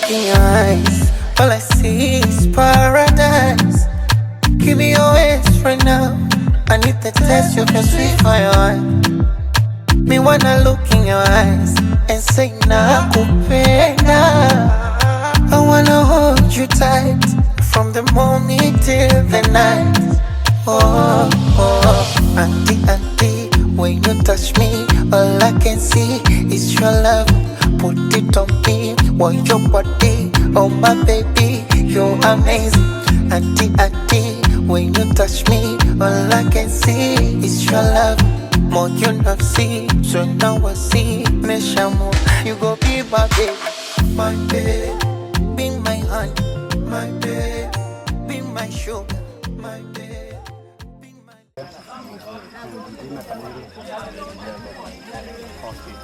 Look in your eyes, all I see is paradise. Give me your ways right now. I need to test your sweet fire. Me wanna look in your eyes and say nakupenda. I wanna hold you tight from the morning till the night. Oh, oh, auntie, auntie, when you touch me, all I can see is your love. Put it on me, want your body, oh my baby, you're amazing. Auntie, auntie, when you touch me, all I can see is your love. More you not see, so now I see, me shamu, you go be my baby, be my honey, my baby, be my sugar, my baby, be my. Jina kamili. Okay.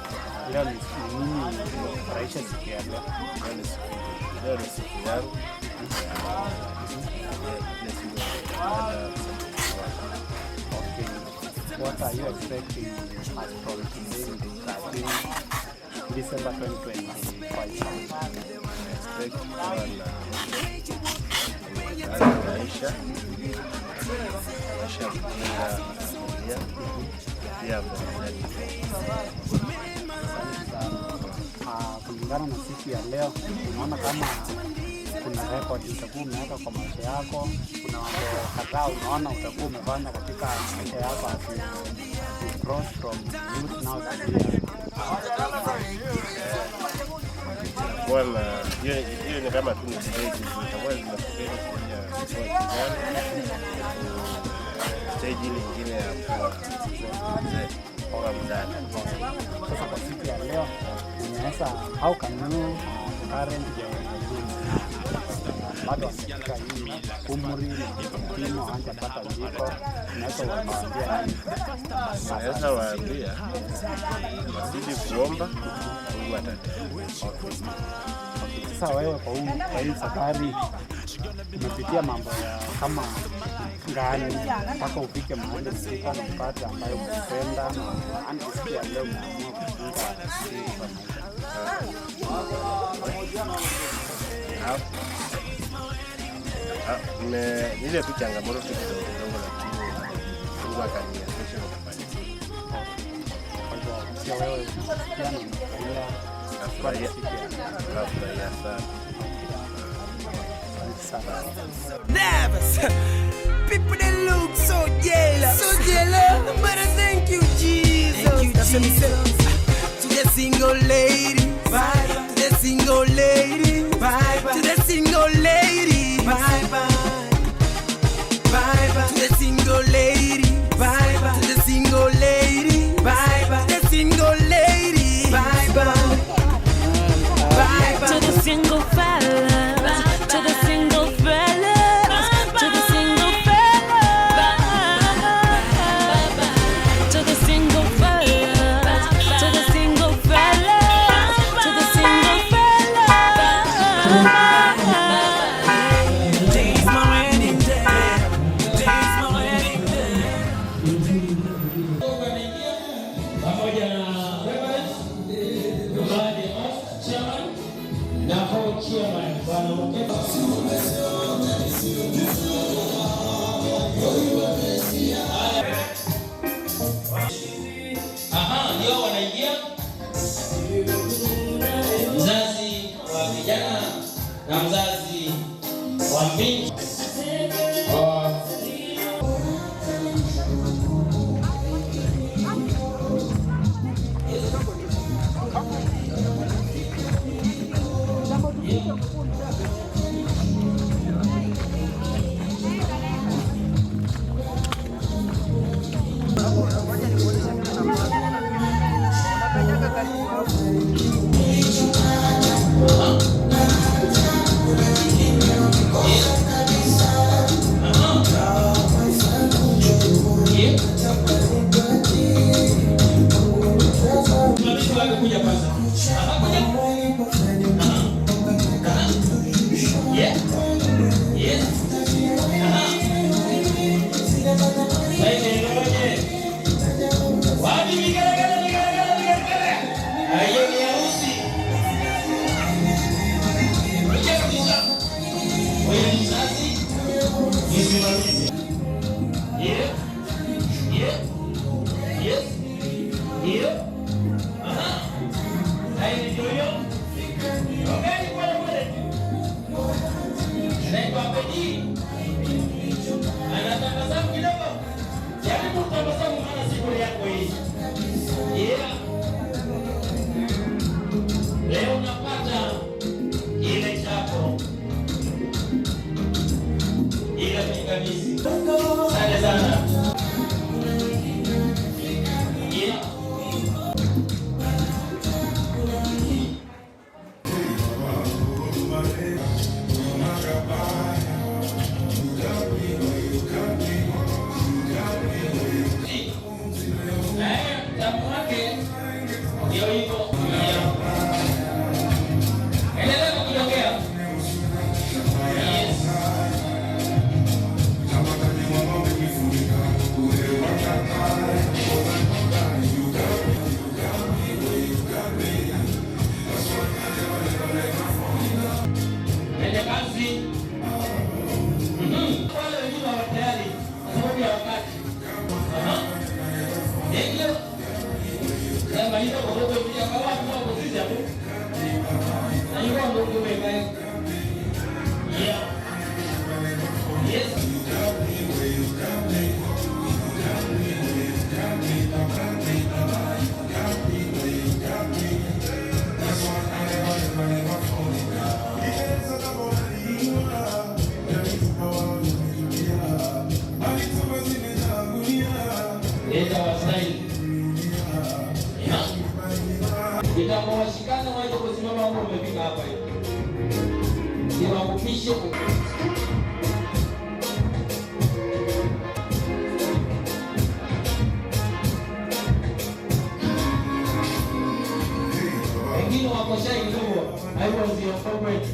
Leo ni nini imekufurahisha siku ya leo? Leo ni siku yangu ya ile siku ya Okay. What are you expecting as from today, the 13 December 2025? Expect kuwa na maisha maisha ya kujenga familia, pia familia. Asante sana. Kulingana na siku ya leo, unaona kama kuna rekodi utakuwa umeweka kwa maisha yako, kuna mambo kadhaa unaona utakuwa umefanya katika maisha yako as you cross from youth now to be Kuwa na hiyo hiyo ni kama tu ni stage, zitakuwa zinafika ile stage ya kuwa kijana, stage ile ingine ya kuwa mzee, kuwa mzazi. Sasa kwa siku ya leo unaweza, how can you encourage the youth bado wamefika hii umri na wengine hawajapata jiko, unaweza ukawaambia nini? Naweza waambia wazidi kuomba, Mungu atatenda. Okay. Sasa wewe kwa hii safari umepitia mambo ya kama gani mpaka ufike mahali umefika na upate ambayo umependa na hadi siku ya leo umeamua kufunga siri kwa maisha? Ile tu changamoto tu kidogo kidogo, lakini Mungu akaniwezesha nikafanikiwa. Kwa hivyo pia wewe unasikia na unafurahia kwa Nafurahia, siku ya leo. Nafurahia sana. Asante sana. Nervous. People they look so jealous. So jealous. But I thank you, Jesus. Thank you, Jesus. To the single lady. Bye. To the single lady. Bye. Bye. To the single lady. Bye bye. Bye bye. To the single lady. Bye bye. To the single lady. Bye bye. To the single lady. Bye bye. Bye bye. To the single fellas, to the single fellas, to the single fellas, to the single fellas, to the single fellas, to the single fellas. Today's my wedding day. Today's my wedding day. Pamoja na Reverend Mbadi, chairman na co-chairman Bwana Mokeba. Aha, ndio wanaingia mzazi wa vijana na mzazi wa binti. Oh. Msimamizi wake kuja kwanza. Aha, kuja. Aha. Aha. Yeah. Yes. Aha. Sasa ngoje. Wapi vigelegele, vigelegele, vigelegele? Hiyo ni harusi. Ndio. Aha. Hai ndio hiyo. Ongeni pole pole. Naitwa Pedi. Anatabasamu kidogo. Jaribu kutabasamu maana siku yako hii. Yeah. Leo unapata ile chako. Ile pingamizi. Asante sana. Yeah. Tamu wake ndio hivyo. Endelea kukiongea. Yes. Nende kazi. Wale wengine wako tayari kwa sababu ya wakati. Aha. Ndio. Sema hizo kwa sababu ya kwa watu wako sisi hapo. Na hiyo ndio ndio. Yeah. Yes. Leta wasaili. Yeah. Kitambo washikane waje kusimama huko umefika hapa hivi. Niwakupishe. Wengine wako shy kidogo, haiko ndio appropriate.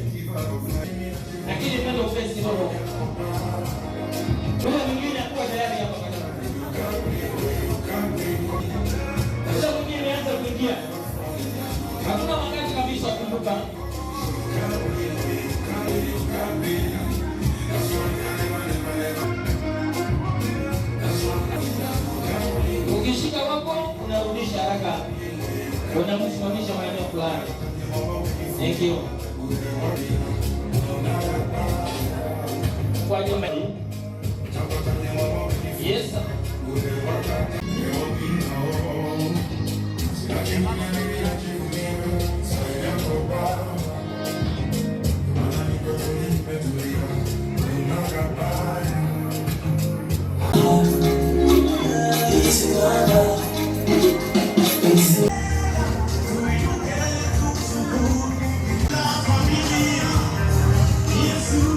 Lakini pendo upesi kidogo. Huyo mwingine akuwa tayari hapa karibu. Sasa mwingine ameanza kuingia. Hakuna wakati kabisa kumbuka. Ukishika wako unarudisha haraka. Unamsimamisha maeneo fulani. Thank you. Kwa jumla. Yes.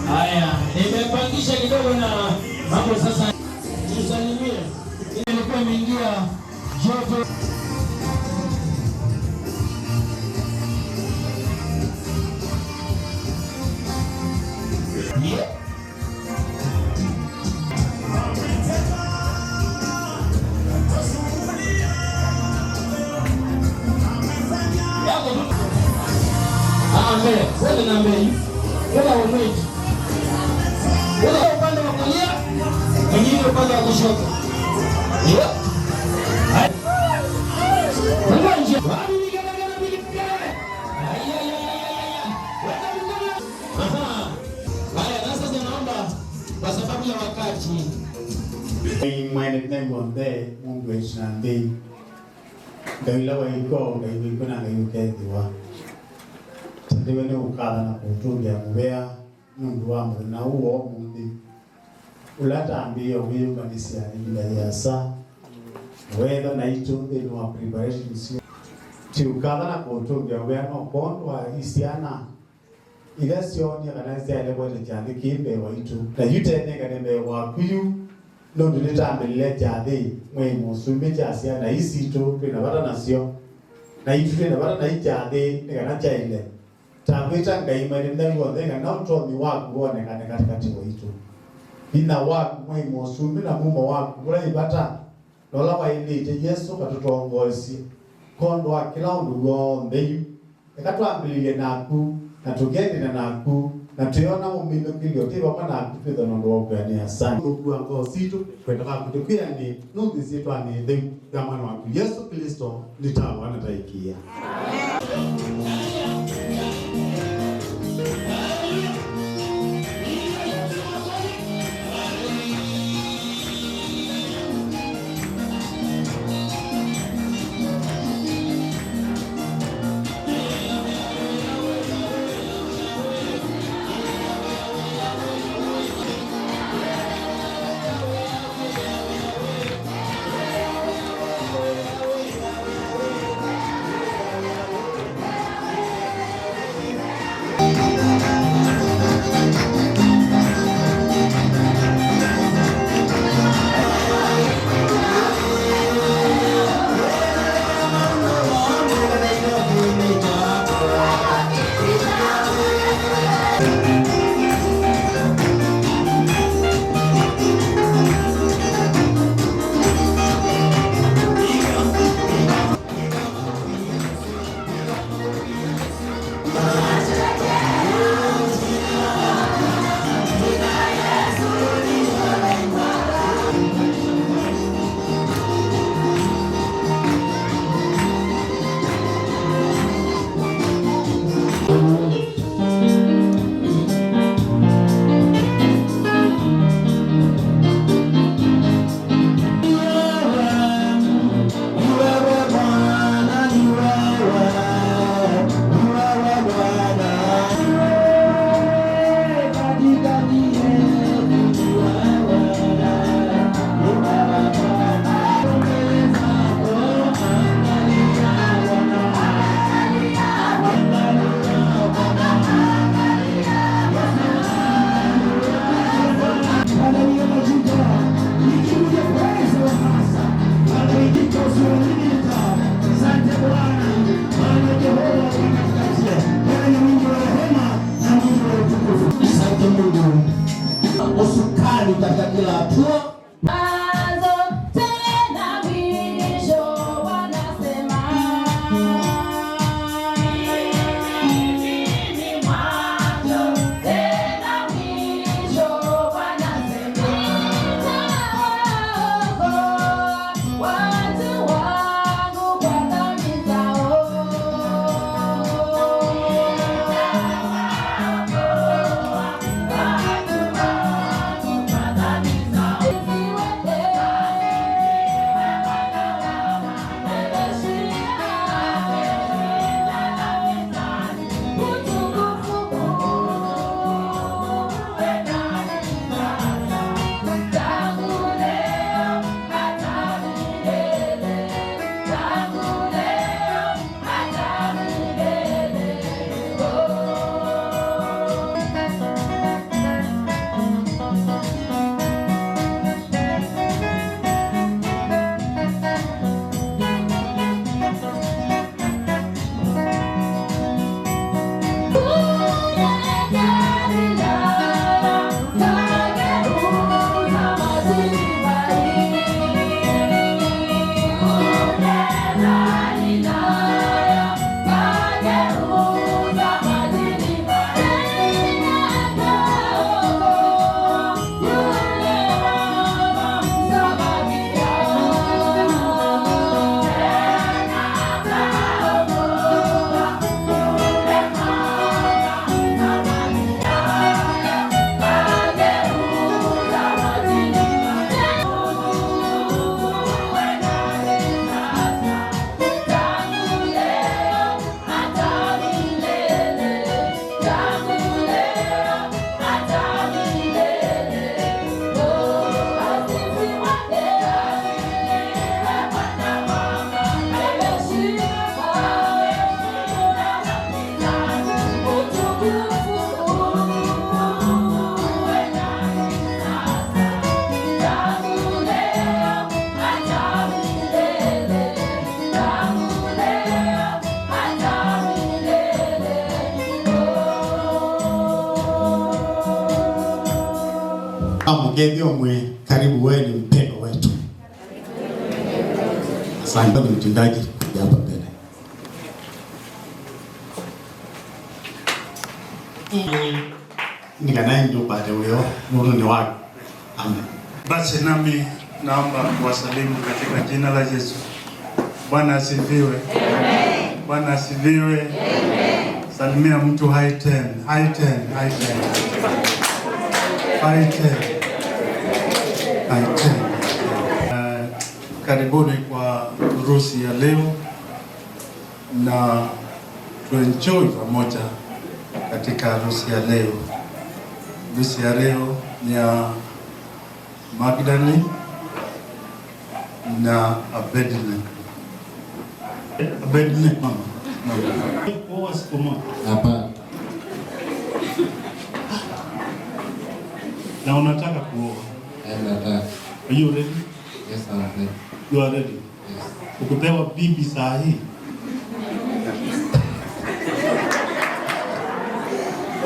Haya, nimepangisha kidogo na mambo sasa. Tusalimie. Ilikuwa imeingia joto. Yeah. Yako tu. Ah, mbele. Wewe na mbele. Wewe wa mweji. Wewe upande wa kulia, mwingine upande wa kushoto. Yeah. Haya. Fungua njia. Wapi vigelegele, vigelegele? Ay, ay, ay, ay, ay, ay. Weka mikono. Aha. Haya, na sasa naomba kwa sababu ya wakati Mwene nengonde Mungu echinandi Ngai waiko Ngai wiko na Ngai ukethiwa Tindiwe ni gukatha na kutungia mubea nundu wa muthenya uwo muthi ulatambie wiyunganisia ihinda riasa wetha na itu thiini wa preparation cio tiukatha na kutungia mubea no kondu wa isiana iria cionia kana ciaile kwete kyathi ki mbee waitu na yu tenengane mbee waku yu nundu nitambĩrĩre kyathi mwĩ mũcumbĩ kya ciana ici citũ twĩna bata nacio na itũ twĩna bata na ikyathi nĩ kana kyaile tambĩta Ngai mwene mĩthenya yothe kana ũtonyi waku wonekane katikati waitu vinya waku mwĩ mũcumbĩ na mumo waku ũrĩa ibata na ũla wailĩte Yesu katũtongoesie kondo wa kila ũndũ wonthe yu eka twambĩrĩrie naku na tũkendena naku Na tuyona muminukilio ti vamwe naku twitha nundu wa ukwania sana ukua ngoo situ kwenda kwaku tukwia ni nuthi syitwani theu ya mwana waku Yesu Kristo nitawa na taikia. Usukani katika kila hatua. Mwanzo tena mwisho wanasema. Mimi mwanzo tena mwisho wanasema. Nitawaokoa watu wangu kwa dhambi zao. Mgethi omwe karibu, wewe ni mpendo wetu. Asante ni mtendaji kuja hapa mbele. Nikanaye ndio baada huyo nuru ni wako. Amen. Basi nami naomba kuwasalimu katika jina la Yesu. Bwana asifiwe. Amen. Bwana asifiwe. Amen. Salimia mtu high 10, high 10, high 10. High 10. High 10. Karibuni kwa harusi ya leo na tuenjoy pamoja katika harusi ya leo. Harusi ya leo ni ya Magdalene na Abednego. Abednego mama. Mama. Siku moja. Hapana. Na unataka kuoa? Nataka. Are you ready? Yes, I'm ready. You are ready? Yes. Ukipewa bibi saa hii.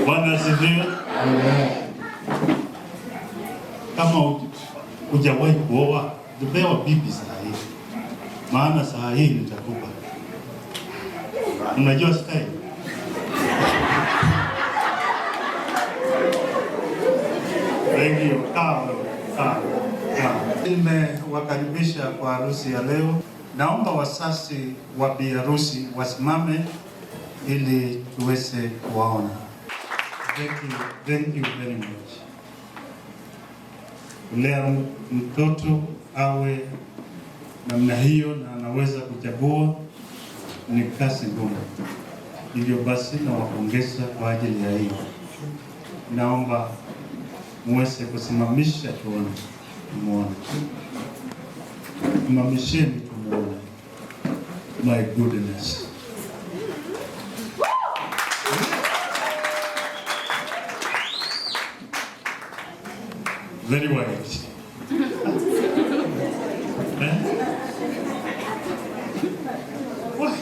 Bwana asifiwe. Amen. Kama hujawahi kuoa, ukipewa bibi saa hii. Maana saa hii nitakupa. Unajua style? Thank you. Kaa, kaa, kaa. Nimewakaribisha kwa harusi ya leo. Naomba wasasi wa bi harusi wasimame ili tuweze kuwaona. Thank you, thank you very much. Kulea mtoto awe namna hiyo na anaweza kuchagua ni kazi ngumu. Hivyo basi nawapongeza kwa ajili ya hiyo. Naomba muweze kusimamisha tuone, tumuone. Simamisheni tumuone. My goodness. Very white. Eh? Why?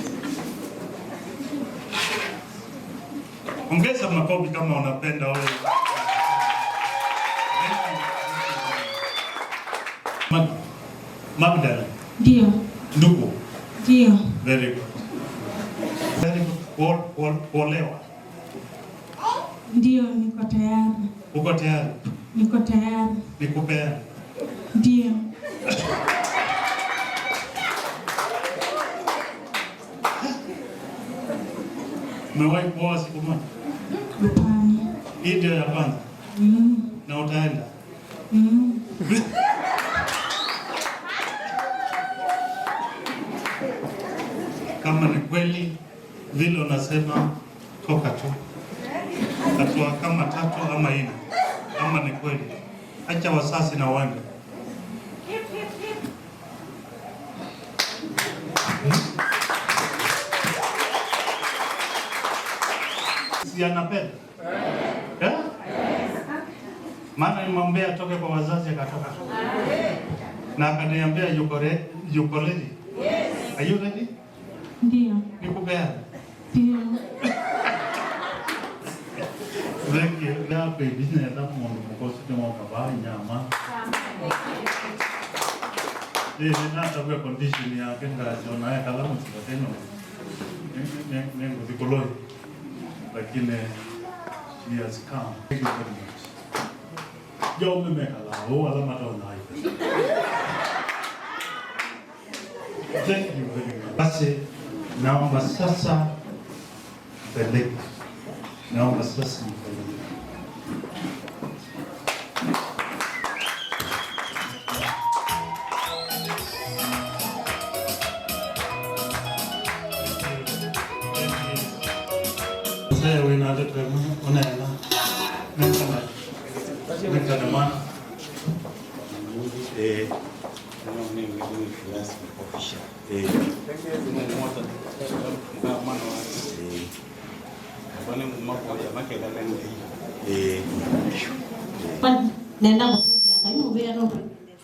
Ongeza makofi kama unapenda wewe. Magdalene. Ndio. Ndugu. Ndio. Very good. Very good. Kuolewa. Ndio, niko tayari. Uko tayari? Niko tayari. Nikupeane? Ndio. Umewahi kuoa siku moja? Hapana. Hii ndio ya kwanza? Na utaenda? Kama ni kweli vile unasema, toka tu. Hatua kama 3 ama 4. Kama ni kweli. Acha wasasi na waende. Si anapenda? Eh? Maana nimwambia atoke kwa wazazi akatoka. Na akaniambia yuko ready. Yes. Are you ready? Ndio. Nikupeane? Ndio. Thank you. Ya baby na mundu mukosi ni mwaka nyama. Nata kwa condition ya kenda jona ya kalamu tino. Nengo zikoloi. Lakini she has come. Thank you very much. Yo me kala o alama ta na. Thank you very much. Basi naomba sasa mpeleke. Naomba sasa mpeleke. Nenda kutungia ngai muvea nundu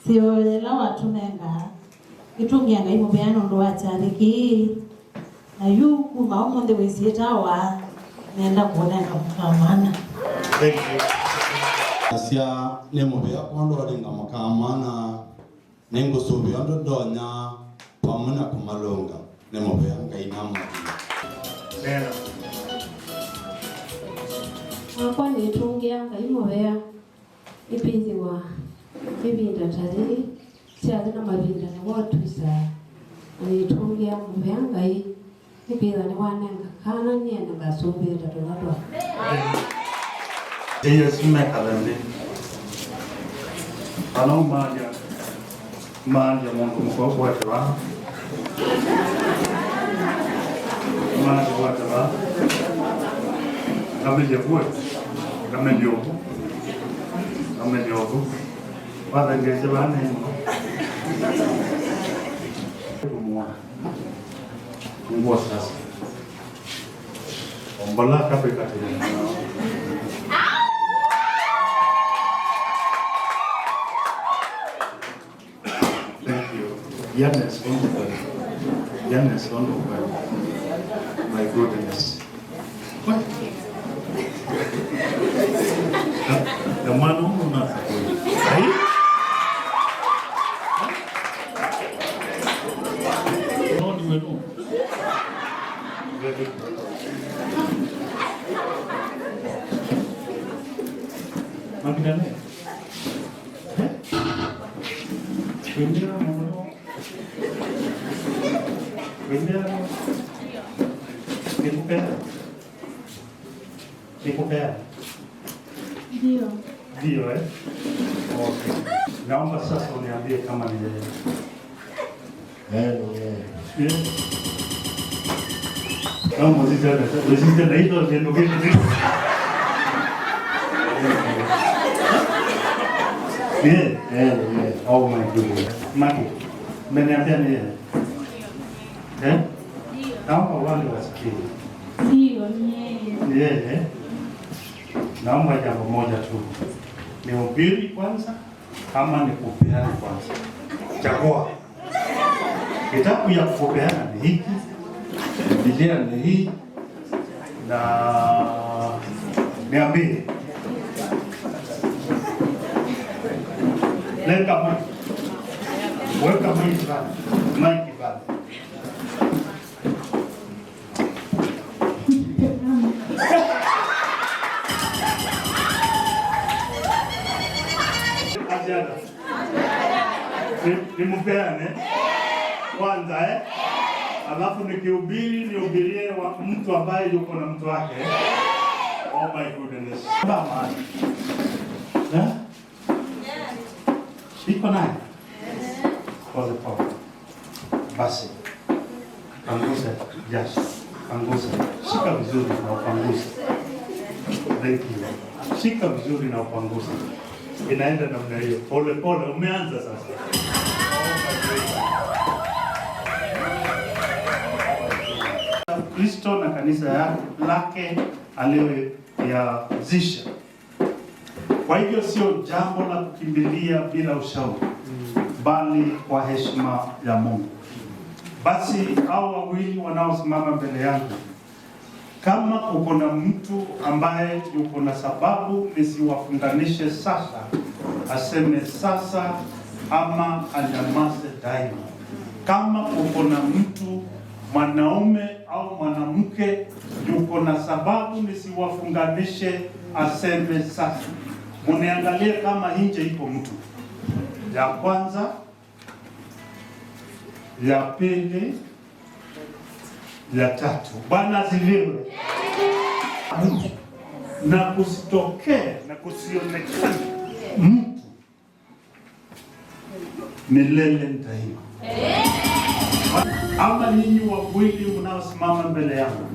siolela watunenga itungia ngai muvea nundu wa chariki na yu kuma umuthi wisiitawa nenda kuonenga mukamwana. Thank you. Asia ni muvea kwandu walinga mukamwana ningusuvia ndonya pamwe na kumalunga ni muvea ngai na mwathima. Nena. Wakwa nitungia Nitungia Ngai muvea ipithiwa ivinda tari syathi na mavinda niwo twisaa na nitungia muvea Ngai nikwitha niwanenga kana niende ngasuvite tula twa. Yesu mekala nthi kana umalia malia mundu mukwa bwete wa malia bwete wa ngamelia bwete ngamelia obu ngamelia obu wathengeze banengo kumuona nguo sasa ombola kapekatene. Thank you. Yanes wonderful. Yanes wonderful. My goodness. What? The man who not. Hey? No, you know. Very good. Magdalene. Eh? Wengine wengine nikupea nikupea Ndio. Ndio, eh? Okay. Naomba sasa uniambie kama ni yeye. Eh, ni yeye. Yeah. Naomba usisite na hizo ndio kitu. Yeah. Eh, ni yeye. Oh my goodness. Maki, mmeniambia ni yeye. Eh? Naomba wale wasikie. Ndio, ni yeye. Ni yeye. Naomba jambo moja tu. Nihubiri kwanza ama nikupeane kwanza? Chagua. Kitabu ya kupeana ni hiki, Biblia ni hii, na niambie. Leta mic. Weka mic pale. Mic pale. Aziada. Nimpeane kwanza, eh? Alafu nikihubiri nihubirie mtu ambaye yuko na mtu wake. Oh my goodness. Mama. Eh? Iko naye? Pole pole. Basi. Pangusa jasho. Pangusa. Shika vizuri na upanguse. Thank you. Shika vizuri na upanguse. Inaenda namna hiyo. Pole pole, umeanza sasa. Kristo na kanisa lake aliyoyaanzisha. Kwa hivyo sio jambo la kukimbilia bila ushauri, bali kwa heshima ya Mungu. Basi hao wawili wanaosimama mbele yangu, kama uko na mtu ambaye yuko na sababu nisiwafunganishe sasa, aseme sasa ama anyamaze daima. Kama uko na mtu mwanaume au mwanamke yuko na sababu nisiwafunganishe, aseme sasa. Muniangalie kama nje iko mtu. Ya kwanza, ya pili, ya tatu. Bwana asifiwe. Na kusitokee na kusionekane mtu milele daima. Ama ninyi wawili mnaosimama mbele yangu.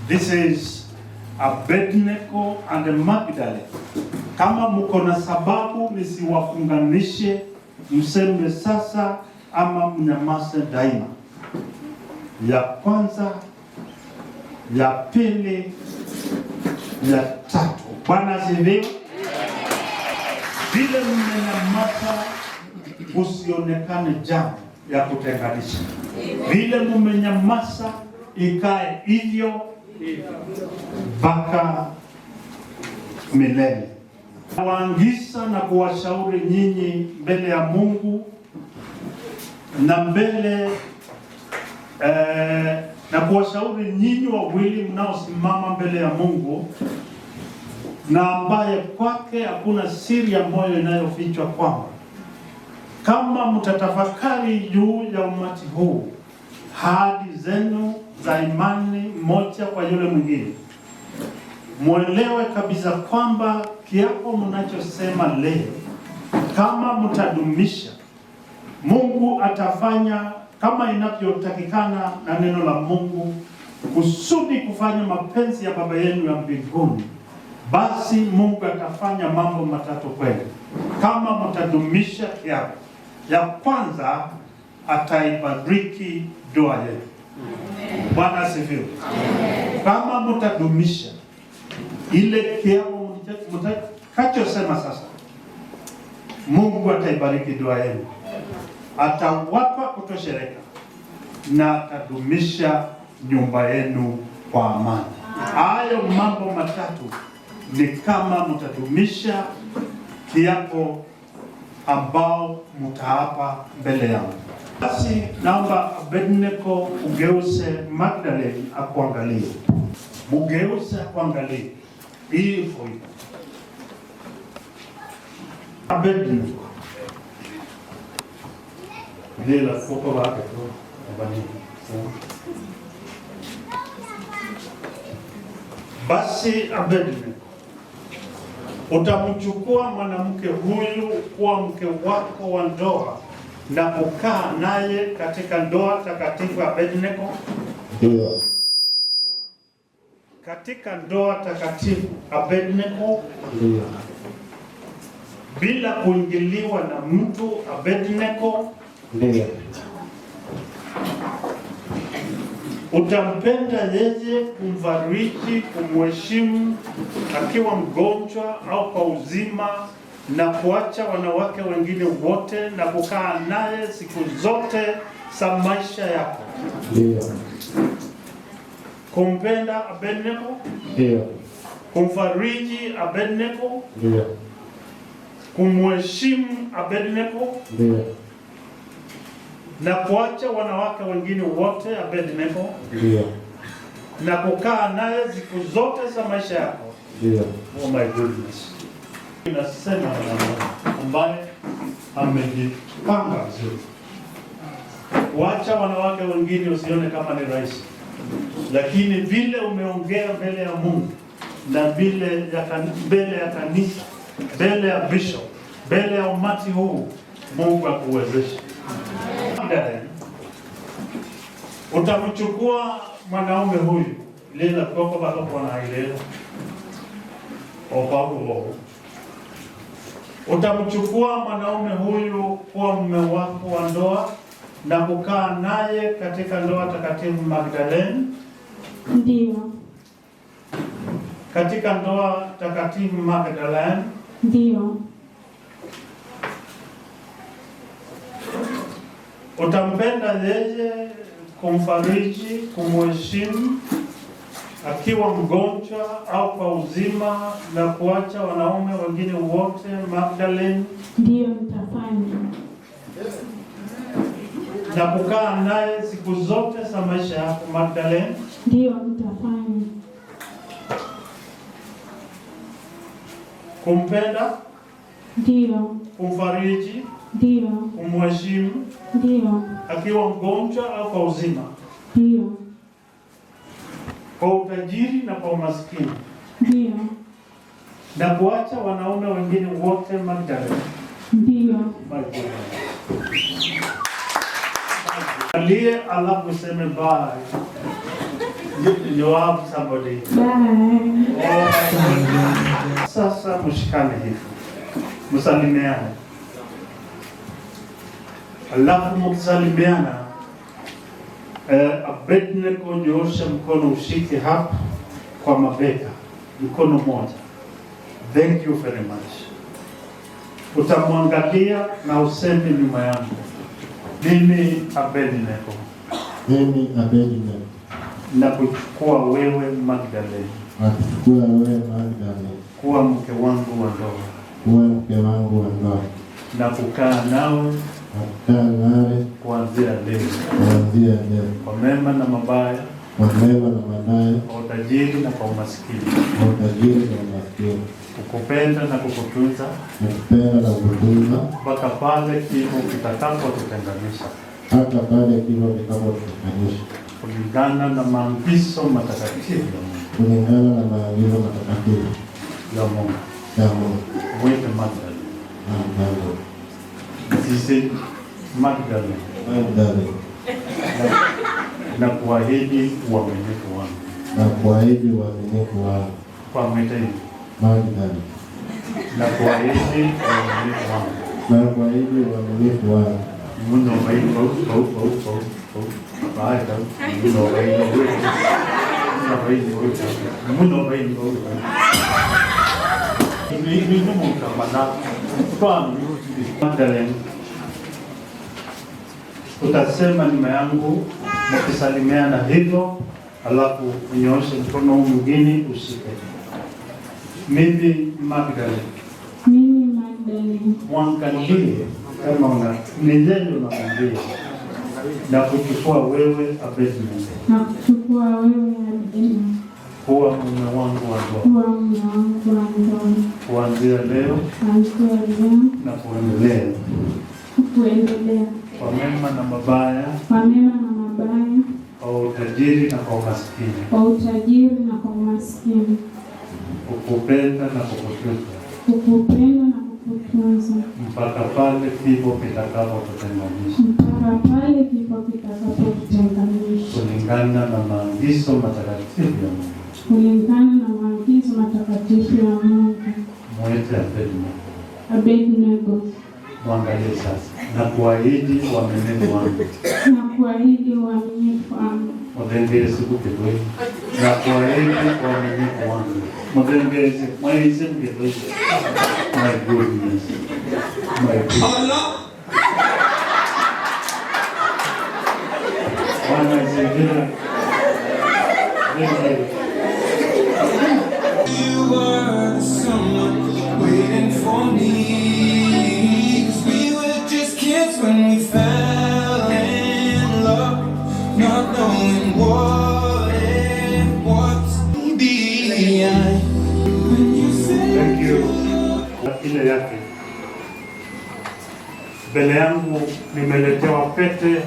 This is Abednego and Magdalene. Kama mko na sababu nisiwafunganishe, mseme sasa ama mnyamaze daima. Ya kwanza, ya pili, ya tatu. Bwana asifiwe. Vile mmenyamaza usionekane jambo ya kutenganisha. Vile mmenyamaza ikae hivyo mpaka milele. Nawaangisa na kuwashauri nyinyi mbele ya Mungu na mbele na kuwashauri nyinyi wawili mnaosimama mbele ya Mungu na ambaye kwake hakuna siri ya moyo inayofichwa, kwamba kama mtatafakari juu ya umati huu ahadi zenu za imani mmoja kwa yule mwingine, mwelewe kabisa kwamba kiapo mnachosema leo, kama mtadumisha, Mungu atafanya kama inavyotakikana na neno la Mungu, kusudi kufanya mapenzi ya Baba yenu ya mbinguni. Basi Mungu atafanya mambo matatu kwenu kama mtadumisha kiapo. Ya kwanza, ataibariki ndoa yenu. Bwana asifiwe. Kama mtadumisha ile kiapo mtakachosema sasa, Mungu ataibariki ndoa yenu, atawapa kutosheleka na atadumisha nyumba yenu kwa amani. Hayo mambo matatu ni kama mtadumisha kiapo ambao mtaapa mbele yangu. Basi naomba Abednego ugeuze Magdalene akuangalie, mugeuze akuangalie hivyo hivyo. Abednego lela koko wake tu abani. Basi Abednego, utamchukua mwanamke huyu kuwa mke wako wa ndoa na kukaa naye katika ndoa takatifu, Abednego? Ndio. Katika ndoa takatifu, Abednego? Ndio. Bila kuingiliwa na mtu, Abednego? Ndio. Utampenda yeye, kumfariji, kumheshimu akiwa mgonjwa au kwa uzima, na kuacha wanawake wengine wote na kukaa naye siku zote za maisha yako? Ndio. Kumpenda Abednego? Ndio. Kumfariji Abednego? Ndio. Kumheshimu Abednego? Ndio. Na kuacha wanawake wengine wote, Abednego? Ndio. Na kukaa naye siku zote za maisha yako? Ndio. Oh my goodness. Inasema na ambaye amejipanga vizuri. Kuacha wanawake wengine usione kama ni rahisi, lakini vile umeongea mbele ya Mungu na mbele ya kanisa, mbele ya bishop, mbele ya umati huu, Mungu akuwezeshe. Utamchukua mwanaume huyu lela koko bako na ilela opaku. Utamchukua mwanaume huyu kuwa mume wako wa ndoa na kukaa naye katika ndoa takatifu, Magdalene? Ndio. Katika ndoa takatifu, Magdalene? Ndio. Utampenda yeye, kumfariji, kumheshimu akiwa mgonjwa au kwa uzima, na kuacha wanaume wengine wote, Magdalene? Ndio, nitafanya. Na kukaa naye siku zote za maisha yako, Magdalene? Ndio, nitafanya. Kumpenda? Ndio. Kumfariji? Ndio. Kumheshimu? Ndio. Akiwa mgonjwa au kwa uzima? Ndio. Kwa utajiri na kwa umaskini? Ndio. Na kuacha wanaume wengine wote, Magdalene? Ndio. My goodness. Aliye alafu useme bye. You have somebody. Bye. Oh my goodness. Sasa mshikane hivi, msalimiane, alafu mkisalimiana, Abednego, nyoosha mkono ushike hapa kwa mabega, mkono mmoja. Thank you very much. Utamwangalia na useme nyuma yangu, mimi Abednego. Mimi Abednego. Na kuchukua wewe Magdalene. Na kuchukua wewe Magdalene. Kuwa mke wangu wa ndoa. Kuwa mke wangu wa ndoa. Na kukaa nawe. Na kukaa nawe. Kuanzia leo. Kuanzia leo. Kwa mema na mabaya. Kwa mema na mabaya, kwa utajiri na kwa umaskini, kwa utajiri na umaskini, kukupenda na kukutunza kukupenda na kukutunza mpaka pale kifo kitakapotutenganisha, hata pale kifo kitakapotutenganisha, kulingana na maagizo matakatifu ya Mungu. Kulingana na maagizo matakatifu ya Mungu. Ya Mungu. Mwite Magdalene. Magdalene. Sisi Magdalene. Magdalene. Na kuahidi uaminifu wangu. Na kuahidi uaminifu wangu. Kwa mwite hivi. Magdalene. Na kuahidi uaminifu wangu. Na kuahidi uaminifu wangu. Muno vai bau bau bau bau bau. Vai bau. Muno vai bau. Muno vai bau. Muno vai bau. Ni ni munga mana. Kwa Magdalene. Utasema nyuma yangu mkisalimiana hivyo, alafu unyooshe mkono huu mwingine ushike. Mimi Magdalene. Mimi Magdalene. Mwangalie kama una ni yeye unamwambia, na kuchukua wewe Abednego Na kuchukua wewe Abednego kuwa mume wangu wa ndoa kuwa mume wangu wa ndoa kuanzia leo kuanzia leo na kuendelea, kuendelea, kwa mema na mabaya, kwa mema na mabaya, kwa utajiri na kwa umaskini, kwa utajiri na kwa umaskini, kukupenda na kukutunza kukupenda na kukutunza mpaka pale kifo kitakapotutenganisha, mpaka pale kifo kitakapotutenganisha, kulingana na maagizo matakatifu ya Mungu. kulingana na maagizo matakatifu ya Mungu. Mwite Abednego. Abednego. Mwangalie sasa, na kuahidi uaminifu wangu. Na kuahidi uaminifu wangu. Muthengezi kukithoi. Na kuahidi uaminifu wangu. Muthengezi, mwaize mkithoi. My goodness. My goodness. Bwana asifiwe. You were someone waiting for me. 'Cause we were just kids when we fell in love, not knowing what it was. Behind. When you said Thank you. Ile yake mbele yangu nimeletewa pete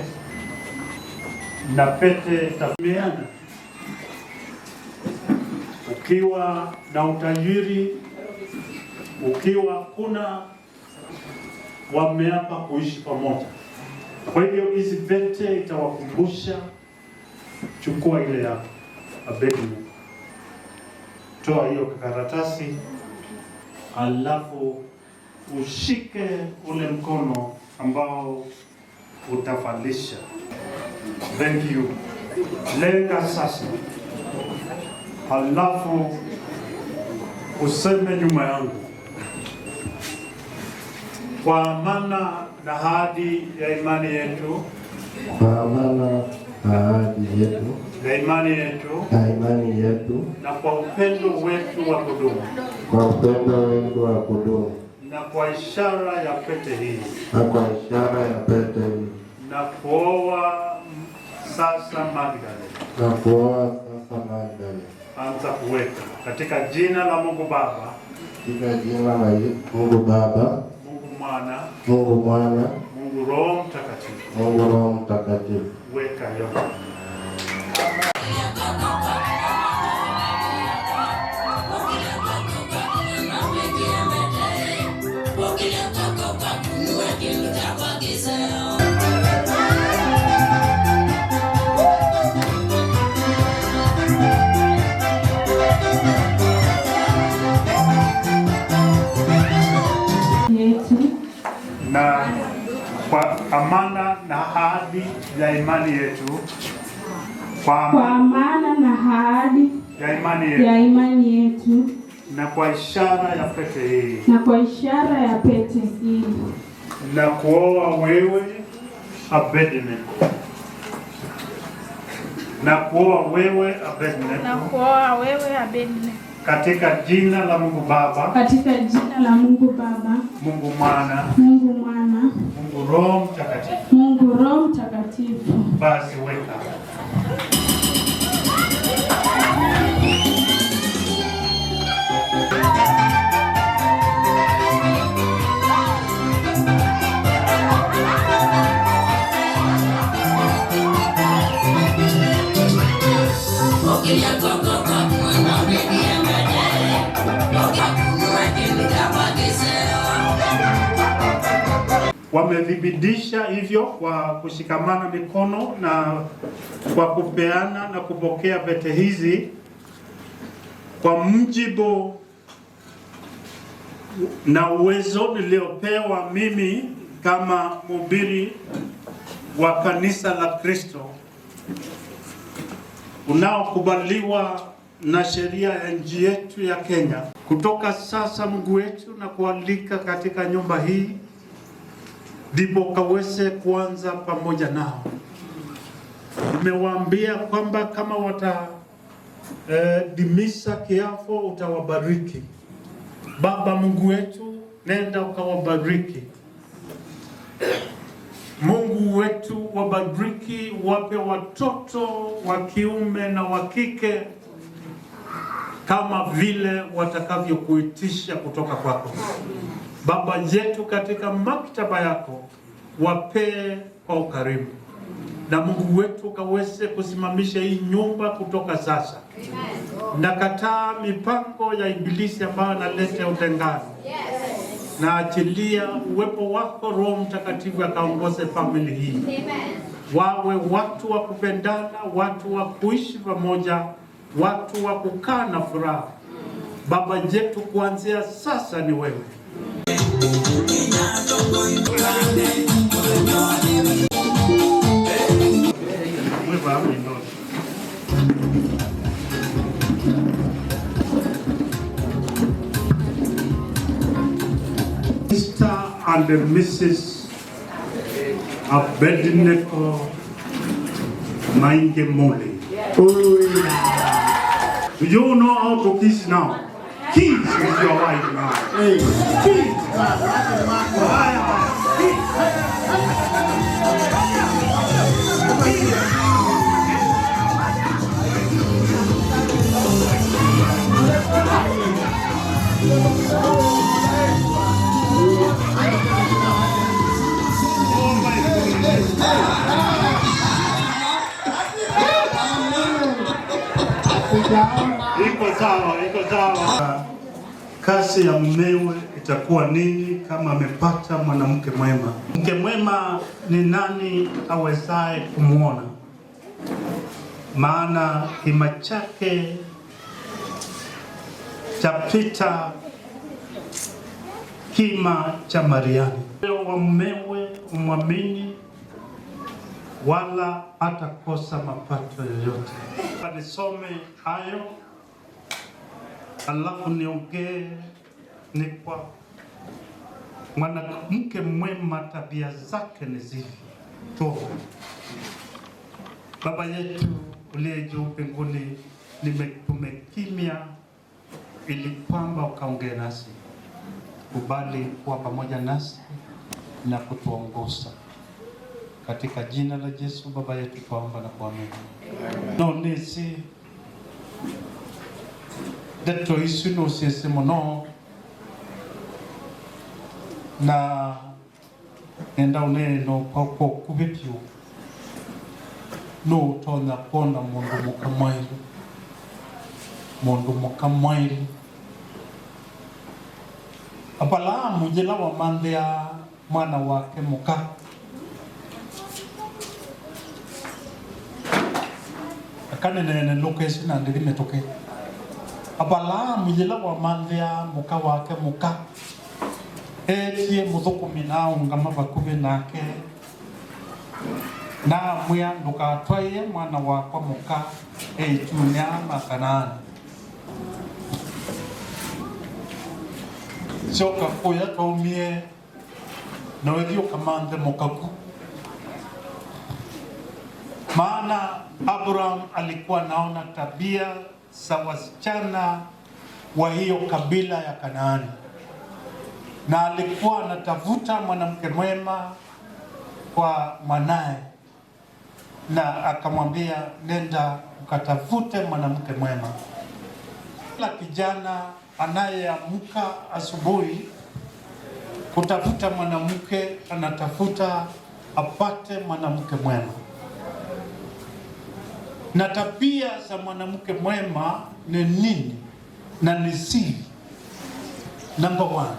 na pete tafimiana. Ukiwa na utajiri, ukiwa kuna, wameapa kuishi pamoja. Kwa hivyo hizi pete itawakumbusha. Chukua ile yako Abednego, toa hiyo karatasi, alafu ushike ule mkono ambao utavalisha. Thank you. Lenga sasa, halafu useme nyuma yangu, kwa amana na ahadi ya imani yetu, Kwa amana na ahadi yetu, ya imani yetu, na imani yetu, na kwa upendo wetu wa kudumu, kwa upendo wetu wa kudumu, na kwa ishara ya pete hii, na kwa ishara ya pete hii, na kuoa sasa Magdalene, na kuoa sasa Magdalene, anza kuweka katika jina la Mungu Baba, katika jina la Mungu Baba, Mungu Mwana, Mungu Mwana, Mungu Roho Mtakatifu. Mungu Roho Mtakatifu. Weka yote. Yetu Na kwa amana na ahadi ya imani yetu, kwa kwa amana na ahadi ya imani yetu, ya imani yetu, na kwa ishara ya pete hii, na kwa ishara ya pete hii, na kuoa wewe Abednego, na kuoa wewe Abednego, na kuoa wewe Abednego, katika jina la Mungu Baba, katika jina la Mungu Baba, Mungu Mwana, Mungu Mwana, Mungu Roho Mtakatifu. Mungu Roho Mtakatifu. Basi weka. Wamethibitisha hivyo kwa kushikamana mikono na kwa kupeana na kupokea pete hizi kwa mujibu na uwezo niliopewa mimi kama mhubiri wa kanisa la Kristo unaokubaliwa na sheria ya nchi yetu ya Kenya. Kutoka sasa, Mungu wetu, na kualika katika nyumba hii ndipo kaweze kuanza pamoja nao. Nimewaambia kwamba kama watadimisha kiapo utawabariki. Baba Mungu wetu, nenda ukawabariki. Mungu wetu wabariki, wape watoto wa kiume na wa kike kama vile watakavyokuitisha kutoka kwako. Baba yetu, katika maktaba yako wapee kwa ukarimu, na Mungu wetu kaweze kusimamisha hii nyumba kutoka sasa. Nakataa mipango ya ibilisi ambayo analeta utengano, na achilia uwepo wako Roho Mtakatifu akaongoze family hii, wawe watu wa kupendana, watu wa kuishi pamoja, watu wa kukaa na furaha. Baba yetu, kuanzia sasa ni wewe. Mr. and Mrs. Abednego Mainge Mole. Do you know how to kiss now? Kiss with your wife now. Kiss. Iko sawa, iko sawa. Kazi ya mumewe itakuwa nini kama amepata mwanamke mwema? Mke mwema ni nani awezaye kumwona? Maana kima chake chapita kima cha Mariani. Wa mumewe umwamini, wala hatakosa mapato yoyote. Nisome hayo alafu niongee. Ni kwa mwanamke mwema tabia zake ni zipi? Tuombe. Baba yetu uliye juu mbinguni, tumekimya ili kwamba ukaongee nasi. Kubali kuwa pamoja nasi na kutuongoza. Katika jina la Yesu Baba yetu twaomba na kuamini. No nisi ndeto ici no ciĩci mũno na nenda ũneeno kwa ũkuhĩ biũ no ũtonya kuona mũndũ mũka mwairu, mũndũ mũka mwairu. Abrahamu njĩla wamanthĩa mwana wake mũka akanenene location na ndĩrĩmĩtũke. Abrahamu yĩla wamanthĩa mũka wake mũka etie mũthũkũmi na aũngama vakuvĩ nake na amwĩa ndũkatwaie mwana wakwa mũka eitu-inĩ aa ma Kanaani. Coka kũya twaumie na ũthiĩ ũkamanthe mũkaku. Maana Abraham alikuwa naona tabia za wasichana wa hiyo kabila ya Kanaani, na alikuwa anatafuta mwanamke mwema kwa mwanae, na akamwambia nenda ukatafute mwanamke mwema. Kila kijana anayeamka asubuhi kutafuta mwanamke anatafuta apate mwanamke mwema. Na tabia za mwanamke mwema ni nini? Na ni siri. Number one,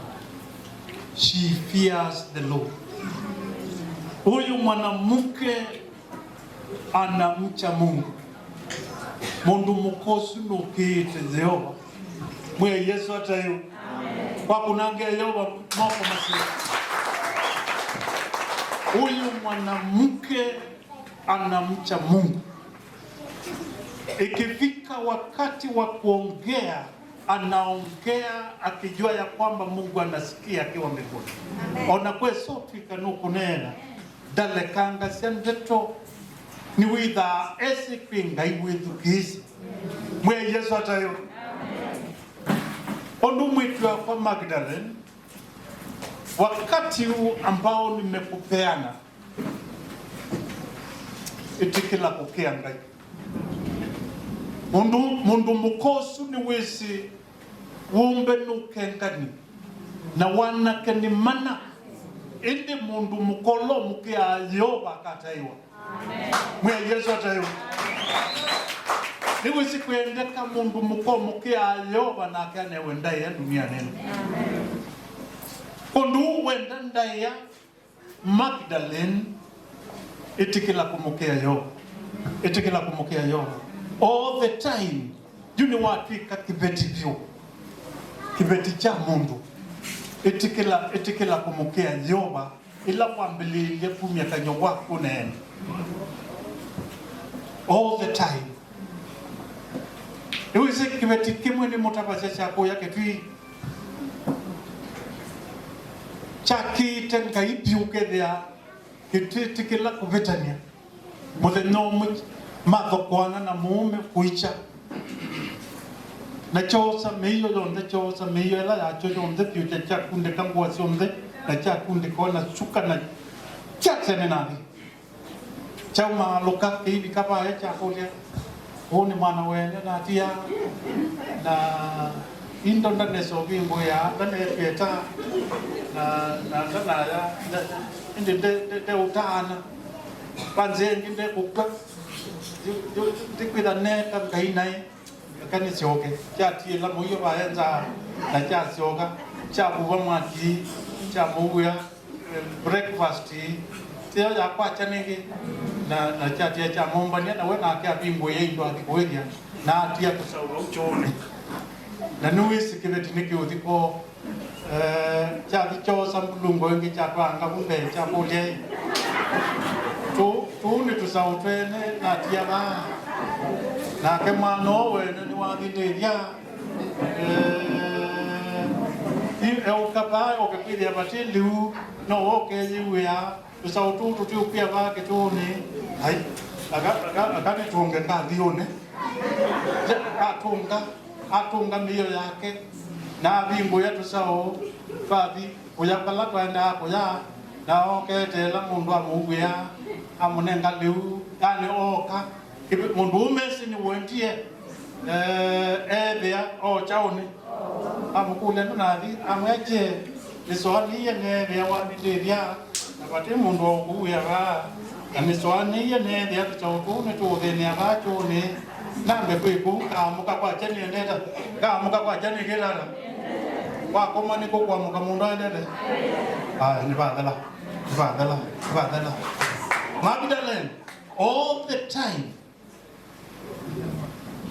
she fears the Lord. Huyu mwanamke anamcha Mungu. Mundu mukosu nukiite Jehova. Mwe Yesu atayo. Kwa kunange Yehova moko masi. Huyu mwanamke anamcha Mungu. Ikifika wakati wa kuongea, anaongea akijua ya kwamba Mungu anasikia akiwa mbinguni. Ona kwesofika nukunena ndalekanga cia ndeto ni withaa esi kwi Ngai withukiisi mwe Yesu atayo. Ondu mwitu wakwa Magdalene, wakati huu ambao nimekupeana, itikila kukia Ngai. Mundu mukosu ni wisi wumbe nukengani na wanake ni mana indi mundu mukolo mukia Yehova akataiwa. Mwe Yesu ataiwa. Ni wisi kuendeka mundu muko mukia Yehova na akane wendaya dunia neno. Kondu wenda ndaya Magdalene itikila kumukia Yehova. Itikila kumukia Yehova. All the time yuni watwika kibeti vyo. Kibeti cha mundu. Itikila kumukia Yehova ila kwambililie kumya kanyo wako nene. All the time. Iweze kibeti kimwe ni mutabasha chako yake tui. Chaki tenga ipiuke thea kititikila kuvitania. Muthenya umwe mathokwana na muume kuicha. Na chosa miyo yonthe, chosa miyo ila yacho yonthe piu cha chakundika ngua cionthe na chakundika ona cuka na chacene nathi. Chauma luka kiivi kapaya chakulia. Huu ni mwana wene na atia na indo ndane sobi mbuya ndane pieta na na na ya indi de de utana panzengi nde kukwa ndikwira neka ngai nai kani sioke chatie la muyo baenza na cha sioka cha buwa mwaki cha muya breakfast tio ya kwa chanenge na na chatia cha mombania na we na kia bimbo yeindo akikueria na atia kusaura uchone na nuisi kibeti niki uthiko cha thichosa mulungo ingi cha twanga kumbe cha kulia tu tu ni tusau twene na atia ba na ke mwana wene ni wathindithia eukapa ukakwithia bati liu no wokeyiwia tusau tu tutiukia vake tuni hai akanitunge kathiune atunga atunga miyo yake na vingu ya tusau twathi kuya pala twaendaa kuya na oketela mundu amuwia amunenga liu yani oka mundu umesi ni wendie ethia o chauni amukule ndunathi amweche nisoanie nethia wanindithia na vati mundu okuwia va na nisoanie nethia tusau tuu nituuthinia va chuni nambe kwiku kaamuka kwacha niendete kaamuka kwacha nikirara wakoma nikukwamuka mundu aendete aya nivathela nivathela nivathela. Magdalene, all the time,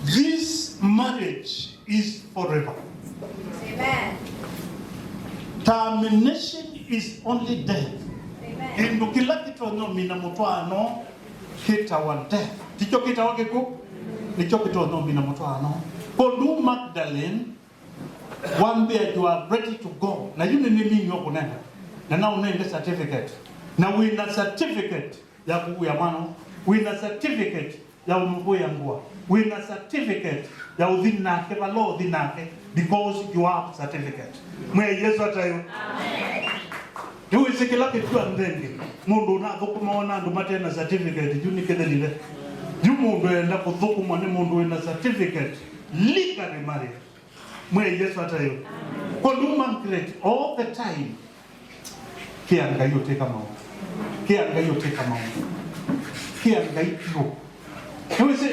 this marriage is forever. Amen. Termination is only death. Amen. Kindu kila kitonyo mina mutwano kitawa death. Ticho kitawa kiku? Nicho kitonyo mina mutwano. Kondu Magdalene, one day you are ready to go. Na yuni ni mingi wako nena. Na na unende certificate. Na wina certificate ya kuya mano. Wina certificate ya umubuya ngua. Wina certificate ya uthinake valo uthinake because you have certificate. Mwe Yesu atayo. Amen. Niwisikila kitu andenge. Mundu na thukuma ona andu matena certificate ju nikethelile. Ju mundu enda kuthukuma ni mundu wina certificate legally married. Mwe Yesu atayo. Kondu man all the time. Kia ngai uteka maundu. Kia ngai uteka maundu. Kia ngai kio.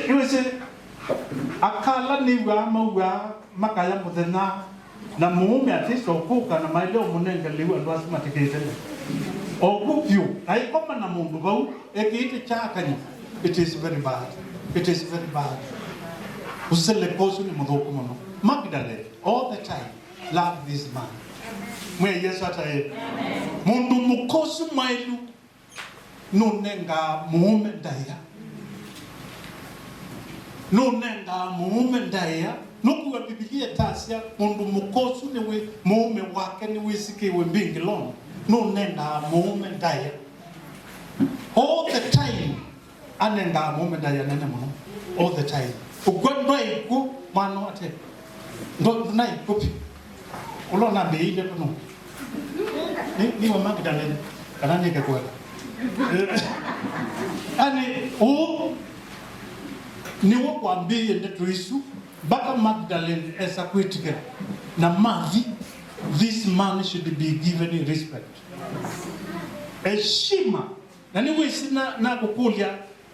Niwese akala niwa maua makaya muthenya na muume atiso kuka na maile munenge liu andu acio matikite ogu aikoma na mundu vau ekiite chakanya. It is very bad. It is very bad. Uselekosu ni muthuku muno. Magdalene all the time love this man. Mwe Yesu ataye. Mundu mukosu mailu nunenga muume ndaya. Nunenga muume ndaya. Nukuwa Biblia tasia mundu mukosu niwe muume wake niwe sikiwe mbingiloni. Nunenga muume ndaya. All the time anenga muume ndaya nene muno. All the time. Ugwendwa iku mwana ate. Ndo na ikupi. Ulona mbiile kuno. Ni wa Magdalene kana nike kwela. Ani o ni wo kwambie ndetu isu baka Magdalene esa kwitikira na mavi. This man should be given respect. Heshima. Na niwe sina na kukulia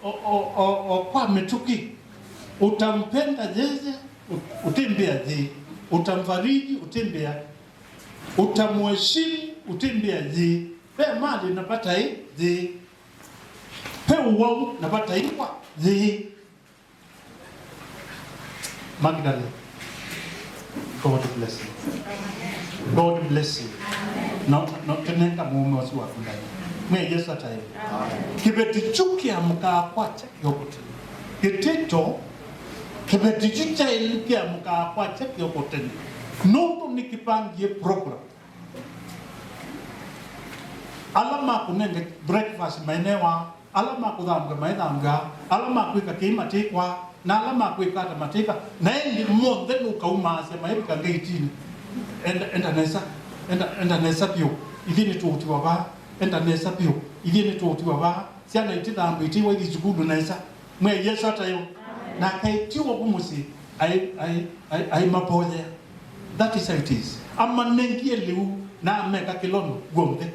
o kwa metuki. Utampenda yeye, utembea yeye. Utamfariji, utembea. Utamheshimu, utembea yeye. Pe mali napata hii yeye. Pe uwau napata hii kwa yeye. Magdalene, God bless you. God bless you. No, no, tenenga mume wasi wa kundani. Mwe Yesu ataye. Kibeti chuki amuka kwacha yokote. Kitito kibeti chucha iliki amuka kwacha yokote. Noto nikipangie program. Alama kunenge breakfast maenewa, alama kudamga maedamga, alama kuika kima tikwa, na alama kuika tamatika, na endi monde nukauma sema ebika ngeitini. Enda nesa, enda nesa pio. Ithini tuutiwa ba, enda nesa pio. Ithini tuutiwa ba, siana itithambu itiwa ithi cukuru nesa. Mwe Yesu atayo. Na kaitiwa kumusi ai mapoya. That is how it is. Ama nengie liu na ameka kilono gombe.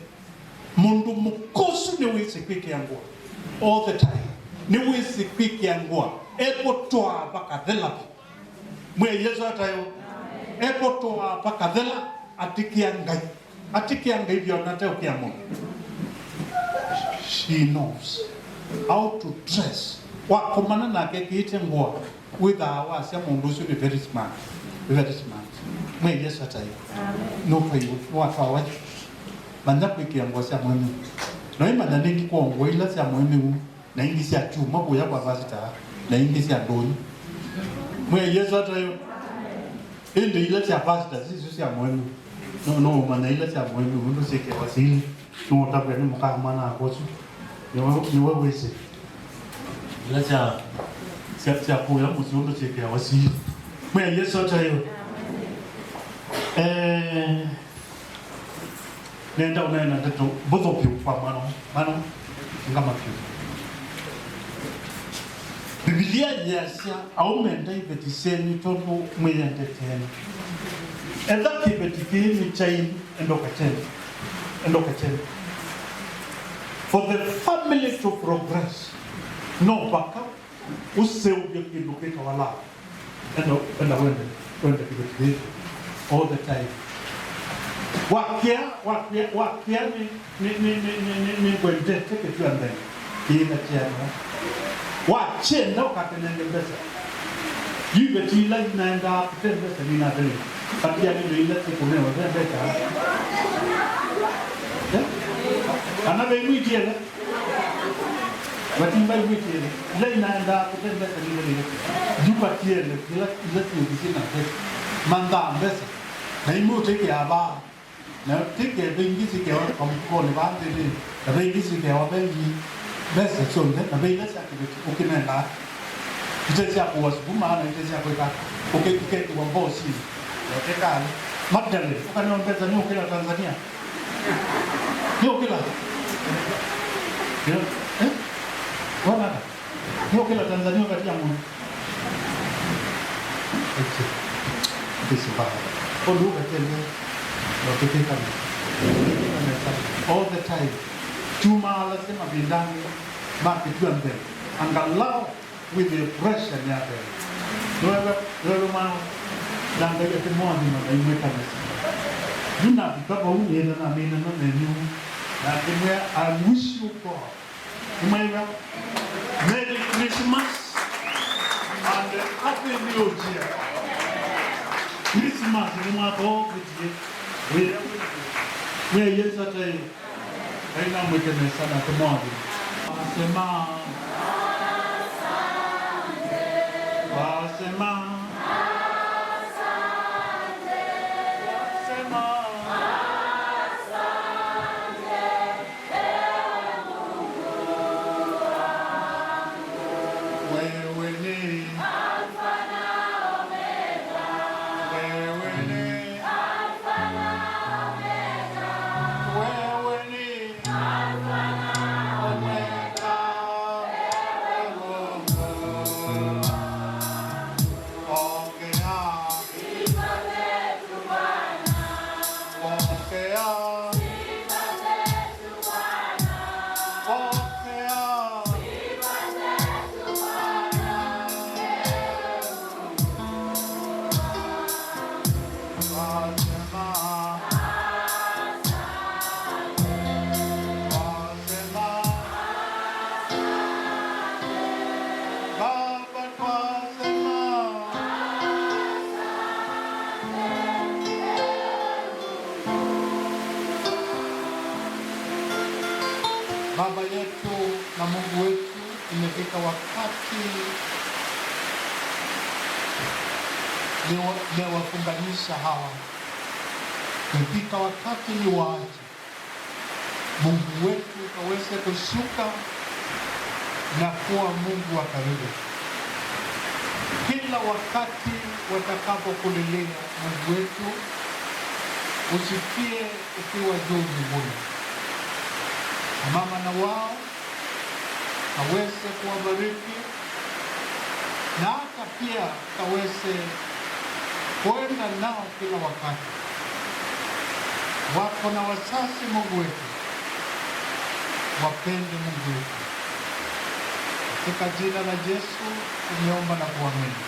Mundu mukosu ni wisi kwiki yangua. All the time. Ni wisi kwiki yangua. Epo toa baka dhela. Mwe Yesu atayo. Epo toa baka dhela atikia ngai. Atikia ngai vyo nate ukia mungu. She knows how to dress. Wakomana na keki ngua. With our sia mundu ni very smart. Very smart. Mwe Yesu atayo. No kwa hiyo watu hawaji. Banda kwikia ngua sia mwemi. Na ima na ningi kwa ngua ila sia mwemi. Na ingi sia chuma kuya kwa vasita. Na ingi sia doni. Mwe Yesu atayo. Indi ila sia vasita sisi sia mwemi. No no mana ila sia mwemi undu sike wasili. No tabe ni muka mana akosu. Niwe wese. Ila sia kuya musi undu sike wasili. Mwe Yesu atayo. Nenda unaenda ndeto both of you kwa mano mano ngama pio. Biblia yasia aumenda ibetiseni tondo mwende tena. Enda kibetikini chai endoka tena. Endoka tena. For the family to progress, no baka useuge kindu wala. Endo enda wende kibetikini all the time. Wakia ni kwende teke tu ambe. Ina chana. Wachenda ukatenenge pesa. Yibe tila inaenda kutenda pesa ni na tena. Patia ni ile siku leo pesa. Eh? Ana be mwitiele. Watimba mwitiele. Ile inaenda kutenda pesa ni ile. Jupa tiele ila ila tiele na pesa. Manda pesa. Na imu teke aba. Na teke bengi sike wa komkone ba tele. Na bengi sike wa bengi pesa sonde na bengi sa ke ukinenda. Itesia kwa sukuma na itesia kwa ukiketi kwa bosi. Nataka Magdalene ukaniomba pesa ni ukila Tanzania. Ni ukila. Eh? Wana. Ni ukila Tanzania kati ya Mungu. Eche. Kisiba. Oluka tena. Wakifika. All the time. Chuma lazima bindani maki tu mbele. Angalau With the pressure ni abe. Wewe mwana na ngai ati mwathi na ngai mwekanisa. Yuna bikaba unena na mena na nenyu. Na kimwe I wish you God. Mwega Merry Christmas and Happy New Year. Christmas ni mwaka wokutie. We Yesu atai. Aina mwekanisa na tumwathi. Asema Asema Asema Wewe ni Alfa na Omega. Wewe ni Alfa na Omega. Wewe ni Alfa na Omega. Pokea. Sifa zetu Bwana. Pokea. Sifa zetu Bwana. Pokea. Sifa zetu Bwana. Asema. Asema. Baba twasema. Baba yetu na Mungu wetu, imefika wakati niwafunganisha hawa. Imefika wakati ni waache. Mungu wetu kaweze kushuka na kuwa Mungu wa karibu. Kila wakati watakapokulilia Mungu wetu, usikie ukiwa juu mbinguni. Mama na wao kaweze kuwabariki na hata pia kaweze kwenda nao kila wakati. Wako na wasasi Mungu wetu, wapende Mungu wetu. Katika jina la Yesu tumeomba na kuamini.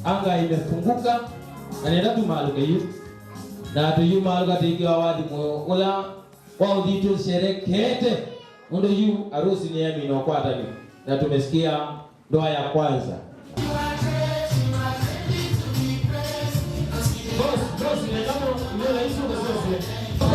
Anga imefunguka na nenda tumaluke yu na tuyumaluka tikiwa wadi mo ula wao ditu sherekete ndo yu harusi ni yami na kwatani na tumesikia ndoa ya kwanza. Boss, boss, nenda hizo kwa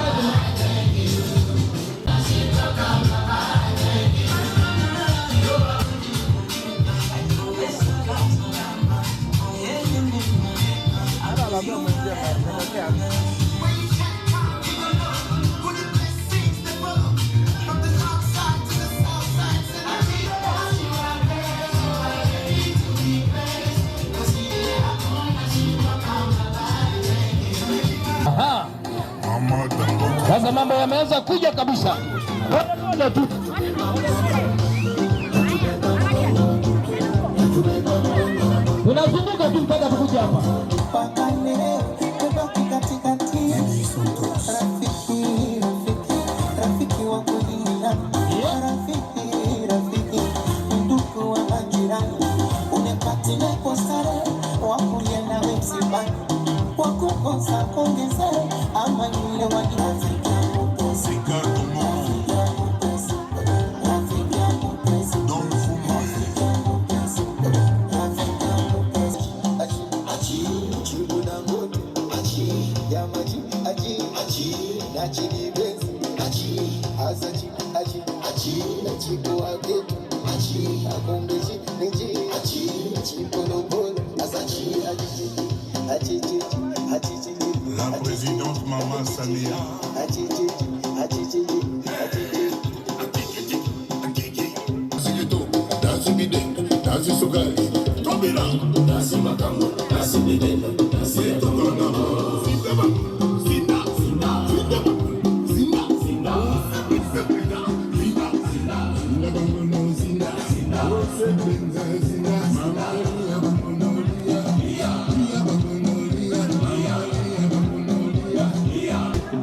Aha. Sasa mambo yameanza kuja kabisa. Pole tu. Tunazunguka tu mpaka tukuja hapa. Rafiki, rafiki, rafiki wa kweli ni nani? Rafiki, rafiki, ndugu wa majirani. Unepati na kwa sare, wa kulia nawe msibani. Wa kukosa kuongeze, ama yule wa rafiki yangu pesa. Rafiki yangu pesa. Rafiki yangu pesa. Rafiki yangu pesa. Rafiki yangu pesa. Achi, achi, chibu dangote. Achi, yamaji, achi, achi, nachidi benzi. Achi, azachi, achi, achi, nachikuwa getu. Achi, akombeji, neji, achi, chipolopolo, azachi, achi, achi, achi, achi, La présidente Maman Samia. Achi, achi, achi, achi.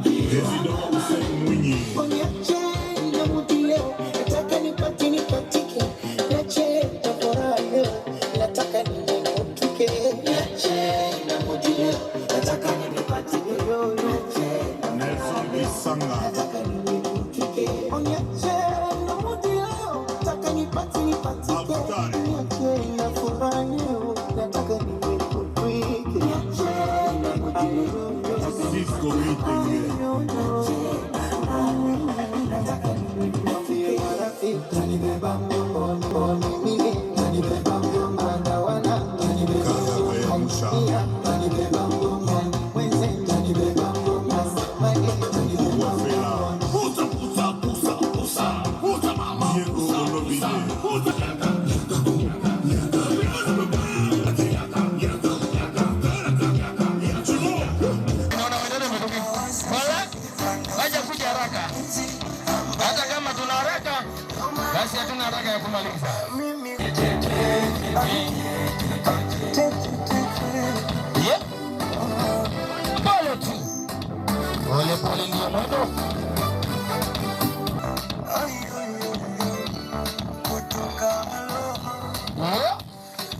Président Hussein Mwinyi. Nataka nipate nipate Wacha kuja haraka. Hata kama tuna haraka, basi hatuna haraka ya kumaliza. Yeah. Pole tu. Pole pole ndio mwendo. Yeah.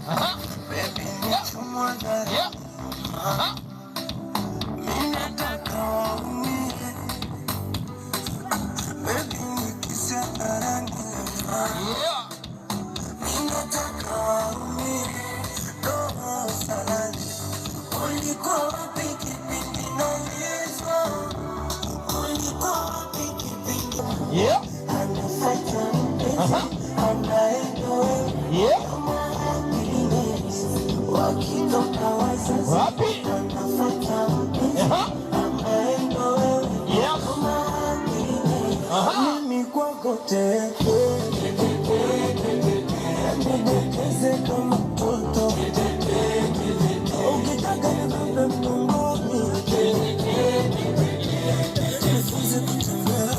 Aha. Yeah. Yeah. Aha. Yeah. Yeah. Aha. Yeah. Wapi? Aha. Yes. Aha. Mimi kwako teke, nidekeze kama mtoto, ukitaka nibebe mgongoni, nifunze kutembea.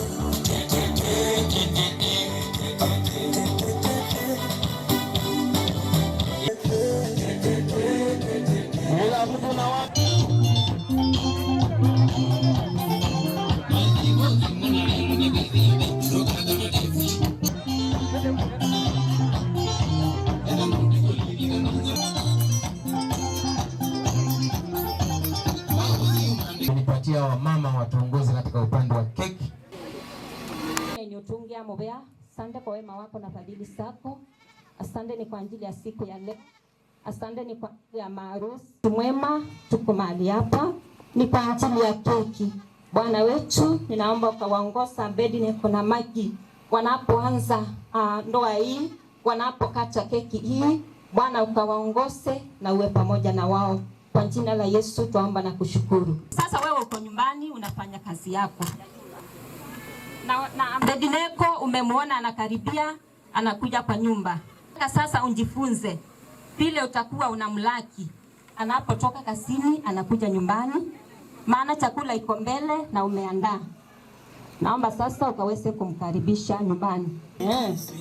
Kila mtu na wake. Nipatia wamama watuongoze katika upande wa keki. Niutungia mubea, asante kwa wema wako na fadhili zako. Asante ni kwa ajili ya siku ya leo. Asante ni kwa ajili ya maharusi mwema, tuko mahali hapa ni kwa ajili ya keki. Bwana wetu, ninaomba ukawaongoza Abednego na Maggie wanapoanza ndoa hii, wanapokata keki hii. Bwana ukawaongoze na uwe pamoja na wao. Kwa jina la Yesu tuomba na kushukuru. Sasa wewe uko nyumbani unafanya kazi yako. Na Abednego umemuona anakaribia, anakuja kwa nyumba. Sasa unjifunze vile utakuwa unamlaki anapotoka kazini anakuja nyumbani, maana chakula iko mbele na umeandaa. Naomba sasa ukaweze kumkaribisha nyumbani. Yes.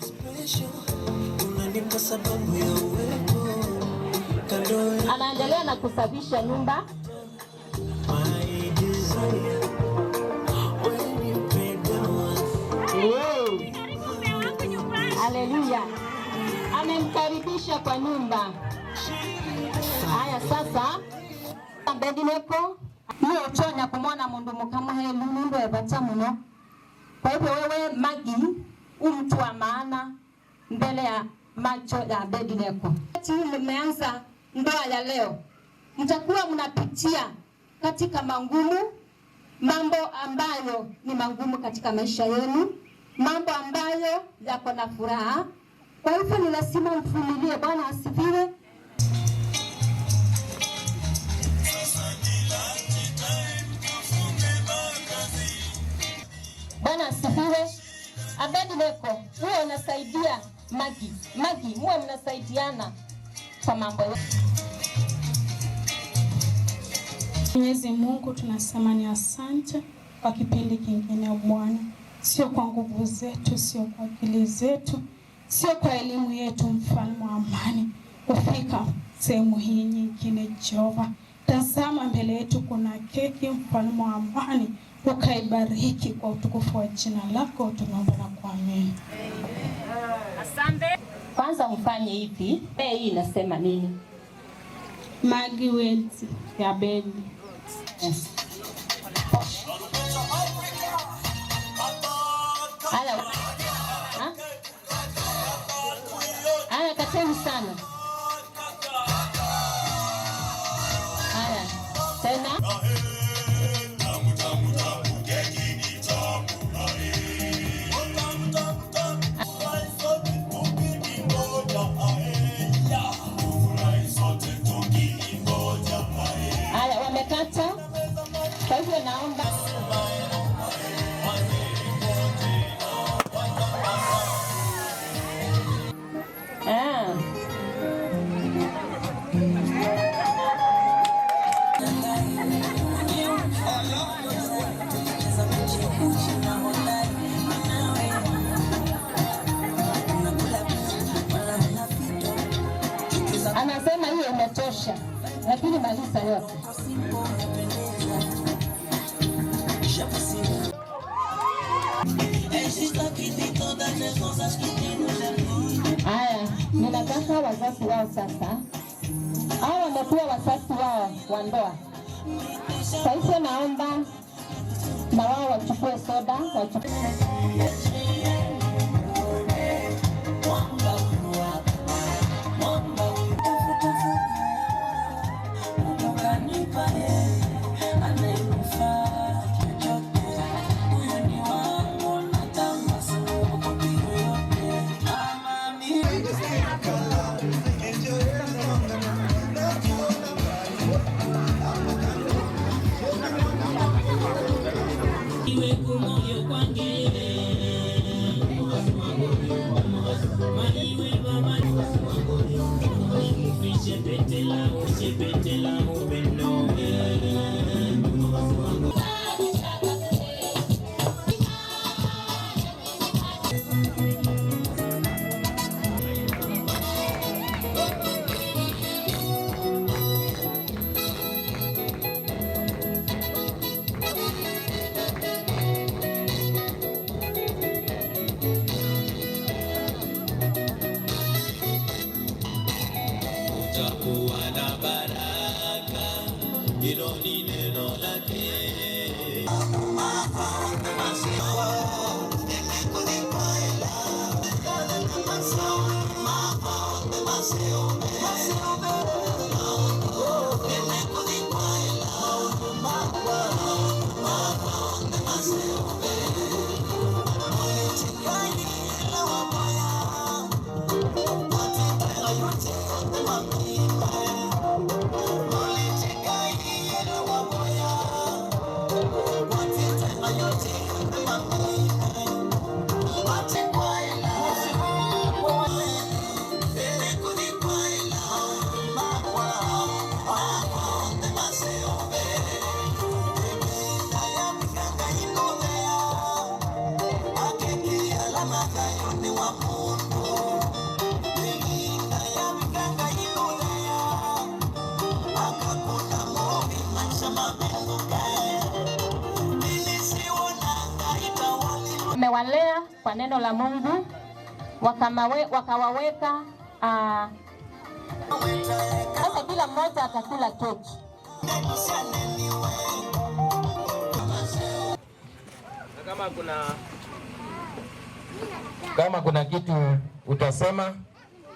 Anaendelea na kusafisha nyumba. Wow. Haleluya. Amemkaribisha kwa nyumba. Haya sasa Abednego niyo uchonya kumwona mundu mukamuhe mundu ebata muno. Kwa hivyo wewe Maggie mtu wa maana mbele ya macho ya Abednego. Wakati mmeanza ndoa ya leo, mtakuwa mnapitia katika mangumu, mambo ambayo ni mangumu katika maisha yenu, mambo ambayo yako na furaha. Kwa hivyo ni lazima mvumilie. Bwana asifiwe. Bwana asifiwe. Abednego, wewe unasaidia Maggie. Maggie, muwe mnasaidiana kwa mambo yote. Mwenyezi Mungu tunasema ni asante kwa kipindi kingine Bwana. Sio kwa nguvu zetu, sio kwa akili zetu, sio kwa elimu yetu, mfalme wa amani, kufika sehemu hii nyingine Jehova. Tazama mbele yetu kuna keki, mfalme wa amani, ukaibariki kwa utukufu wa jina lako, tunaomba na kuamini. Asante. Kwanza mfanye hivi. Hii inasema nini? Maggie Wells ya Bedi. Yes. Haya. Haya kateni sana. Inatosha, lakini maliza yote. Haya, ninataka wazazi wao sasa. Hao wamekuwa wazazi wao wa ndoa. Kwa hivyo naomba na wao wachukue soda, wachukue. Utakuwa na baraka, hilo ni neno lake. Amewalea kwa neno la Mungu, wakawaweka. Sasa kila mmoja atakula keki. Kama kuna kitu utasema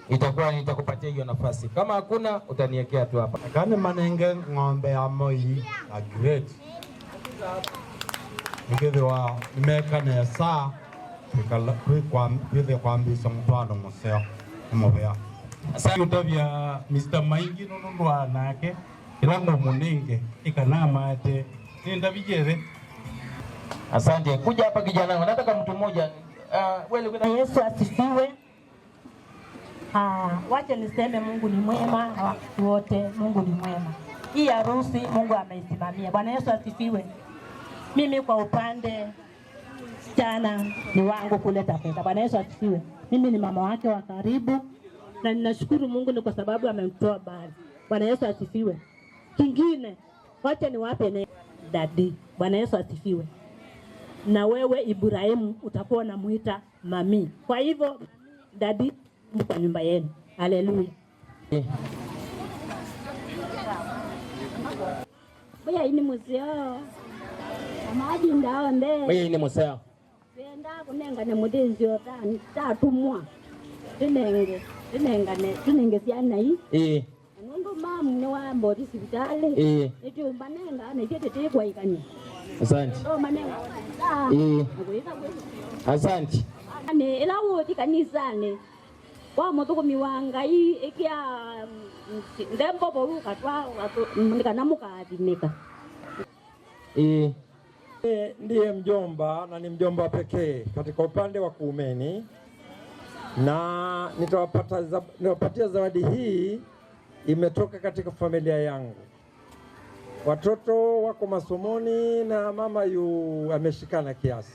itakuwa nitakupatia hiyo nafasi. Kama hakuna utaniwekea tu hapa. Kani manenge ng'ombe ya moi na grade. Nikithiwa nimeka nesa kwithia kwambisa mutwano museo nimuvea. Utavya Mr. Maingi nundu wa nake ila ngumunenge ikanamate nindavijeve. Asante. Kuja hapa kijana, nataka mtu mmoja. Yesu asifiwe. Wacha niseme Mungu ni mwema wakati wote. Mungu ni mwema. Hii harusi Mungu ameisimamia. Bwana Yesu asifiwe. Mimi kwa upande msichana ni wangu kuleta pesa. Bwana Yesu asifiwe. Mimi ni mama wake wa karibu na ninashukuru Mungu ni kwa sababu amemtoa bali. Bwana Yesu asifiwe. Kingine, wacha niwape ne dadi. Bwana Yesu asifiwe. Na wewe Ibrahimu utakuwa unamuita mami. Kwa hivyo dadi kwa nyumba yenu. Haleluya. Baya ini museo. Amaji ndaonde. Baya ini museo. Benda kunenga ne mutinzio tatumwa. Tinenge, tinenga ne, tinenge siana hii. Eh. Nundu mamu ni wa mbori sibitali. Eh. Itiumba nenga ne tete kwa ikani. Asante. Ndo manenga. Eh. Asante. Ane ila woti kanisani. Kwa muthukumi wa Ngai ikia ndembo boruka twa kana mukathimika. Eh. Ndiye mjomba na ni mjomba pekee katika upande wa kuumeni, na nitawapatia zawadi hii, imetoka katika familia yangu. Watoto wako masomoni na mama yu ameshikana kiasi.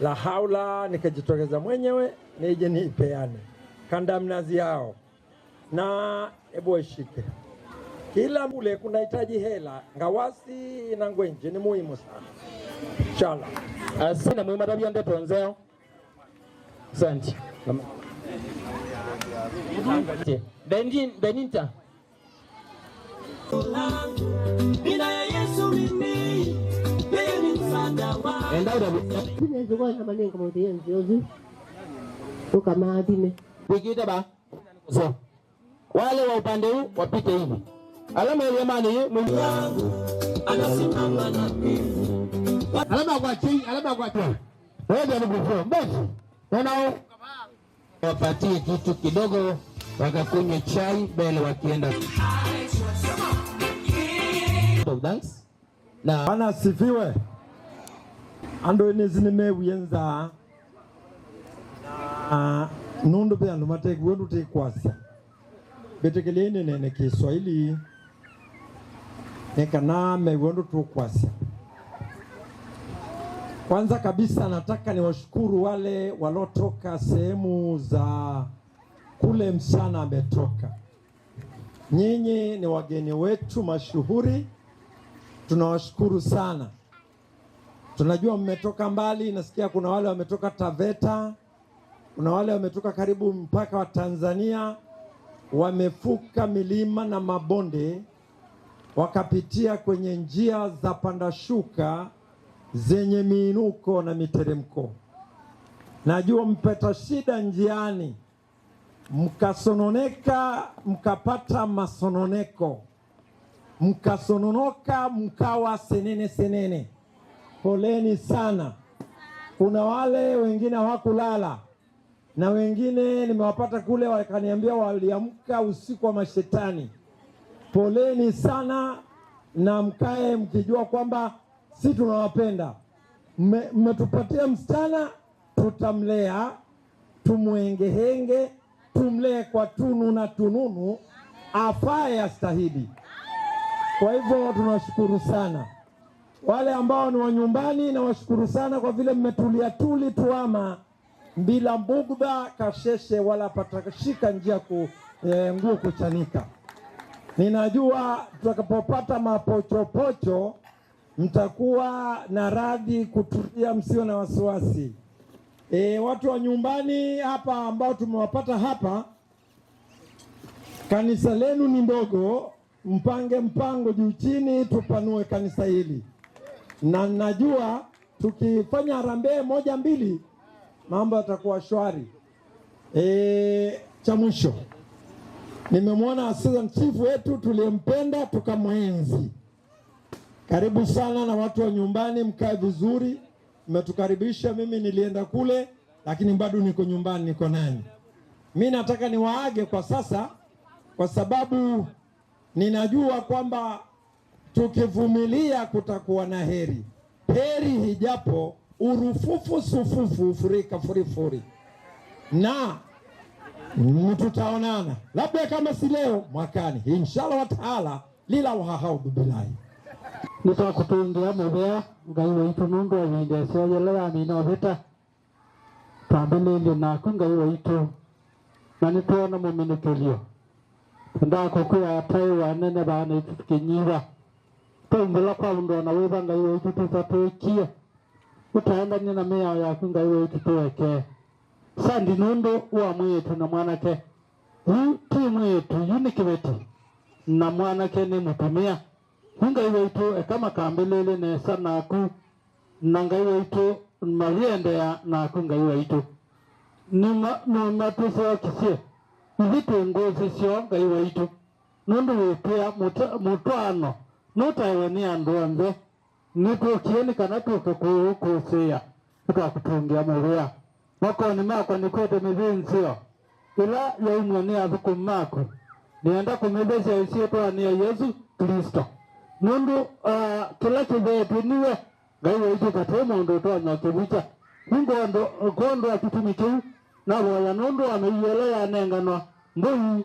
La haula, nikajitokeza mwenyewe nije niipeane kanda mnazi yao, na hebu waishike. Kila mule kunahitaji hela, ngawasi na ngwenje ni muhimu sana. Inshallah. Asina muhimu tabia ndeto nzeo. Asante. Beninta. So, wale wa upande huu wapite hivi. Alama ya imani hii anasimama na mimi. Alama kwa chini, alama kwa chini. Wewe ndio mkuu. Mbovu. Wanao wapatie kitu kidogo wakakunywa chai mbele wakienda. Thanks. Na Bwana asifiwe. Ando nizinime wienza nundu pe andu mate wendu te kwasa betekeleni nene Kiswahili nekana me wendu tu kwasa. Kwanza kabisa nataka niwashukuru wale walotoka sehemu za kule msichana ametoka. Nyinyi ni wageni wetu mashuhuri, tunawashukuru sana. Tunajua mmetoka mbali, nasikia kuna wale wametoka Taveta, kuna wale wametoka karibu mpaka wa Tanzania, wamefuka milima na mabonde, wakapitia kwenye njia za pandashuka zenye miinuko na miteremko. Najua mpeta shida njiani, mkasononeka, mkapata masononeko, mkasononoka, mkawa senene senene. Poleni sana. Kuna wale wengine hawakulala na wengine nimewapata kule wakaniambia waliamka usiku wa mashetani. Poleni sana na mkae mkijua kwamba si tunawapenda. Mmetupatia msichana, tutamlea, tumwengehenge, tumlee kwa tunu na tununu, afaye astahili. Kwa hivyo tunashukuru sana. Wale ambao ni wa nyumbani nawashukuru sana kwa vile mmetulia tuli tuama bila mbugba kasheshe wala patashika njia nguo kuchanika. Ninajua tutakapopata mapochopocho mtakuwa na radhi kutulia, msio na wasiwasi. Watu wa nyumbani hapa ambao tumewapata hapa, kanisa lenu ni ndogo, mpange mpango juu chini tupanue kanisa hili. Na najua tukifanya harambee 1 2 mambo yatakuwa shwari. Cha mwisho, nimemwona assistant chief wetu tuliyempenda tukamwenzi. Karibu sana na watu wa nyumbani, mkae vizuri. Mmetukaribisha, mimi nilienda kule lakini bado niko nyumbani, niko nani. Mimi nataka niwaage kwa sasa kwa sababu ninajua kwamba tukivumilia kutakuwa na heri. Heri hijapo urufufu sufufu furika furifuri. Na tutaonana labda kama si leo mwakani, inshallah taala lila wahau bilahi. Nitakutungia mubea ngai waitu nundu avinda cio yala yamina vita twambililie naku ngai waitu na nitwona muminikilio ndakukwia atai wanene bana itu tukinyiva twaumbula kwa undu ona witha ngai waitu tutatuikie utaendanie na miao yaku ngai waitu tuwekee sandi nundu wa mwitu na mwanake yu ti mwitu yu ni kiveti na mwanake ni mutumia ngai waitu ekama kambilili nesa naku na ngai waitu mariendea naku ngai waitu nĩmatucokicie ithuĩ twĩ ngũci cio ngai waitu nũndũ wĩtia mũtwano nũtaĩwe nĩ andũ onthe nĩtũkie nĩ kana tũke kũũkũcia tũkakũtũngia mũhĩa makoni makwa nĩkwete mĩthĩnzĩo ĩla yaumwa nĩ athũkũmi maku nĩenda kũmĩthecia ĩciĩtwa nĩ ya Yesu Kristo nũndũ kĩla kĩtheetwe niwe ngai waitu katĩ mũndũ ũtonya kĩvucha nĩngũndũ akĩtumi kĩu navoya nũndũ wa mĩio ĩla yanenganwa mbũi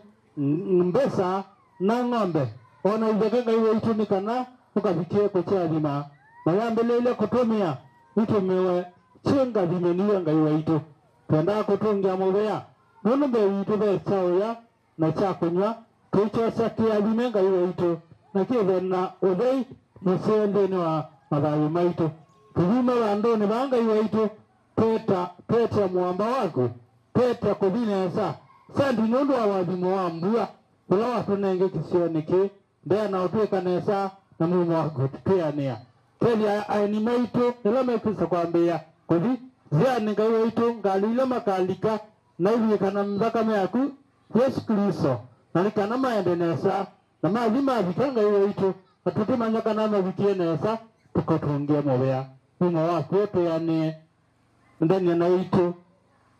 mbesa na ng'ombe ona itheke ngai waitu nĩ kana ũkavikie kũkĩathima mayambĩlĩile kũtũmĩa itũmĩwe chingathime niwe ngai waitu twendaa kũtũngia mũvea nũndũ mbee witũ ve kyaũya na kya kũnywa Tuichosa kiathime Ngai waitu na kithe na uthei museo nthini wa mathayu maitu. Tuthime vanduni va Ngai waitu tweta mwamba waku tweta kuthi nesa sandi nundu wa wathimo wa mbua ula watunenge kisioni ki ndea na utwika nesa na mumo waku tutwiania telia aeni maitu ila mekwisa kwambia kuthi ziani Ngai waitu ngali ila makalika na ithiikana nthakame yaku Yesu Kristo na nikana maende nesa na mathi mavika Ngai waitu na tutimanya kana mavikie nesa tukatungie muvea mumo waku utwianie ndani na itu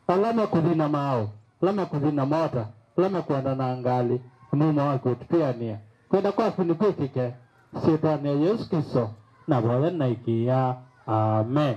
alama kuthina mao alama kuthina mota alama kuenda na ngali mumo waku utwianie kwenda kwaku ni kwikike sietania Yesu Kristo na voya na ikia amen.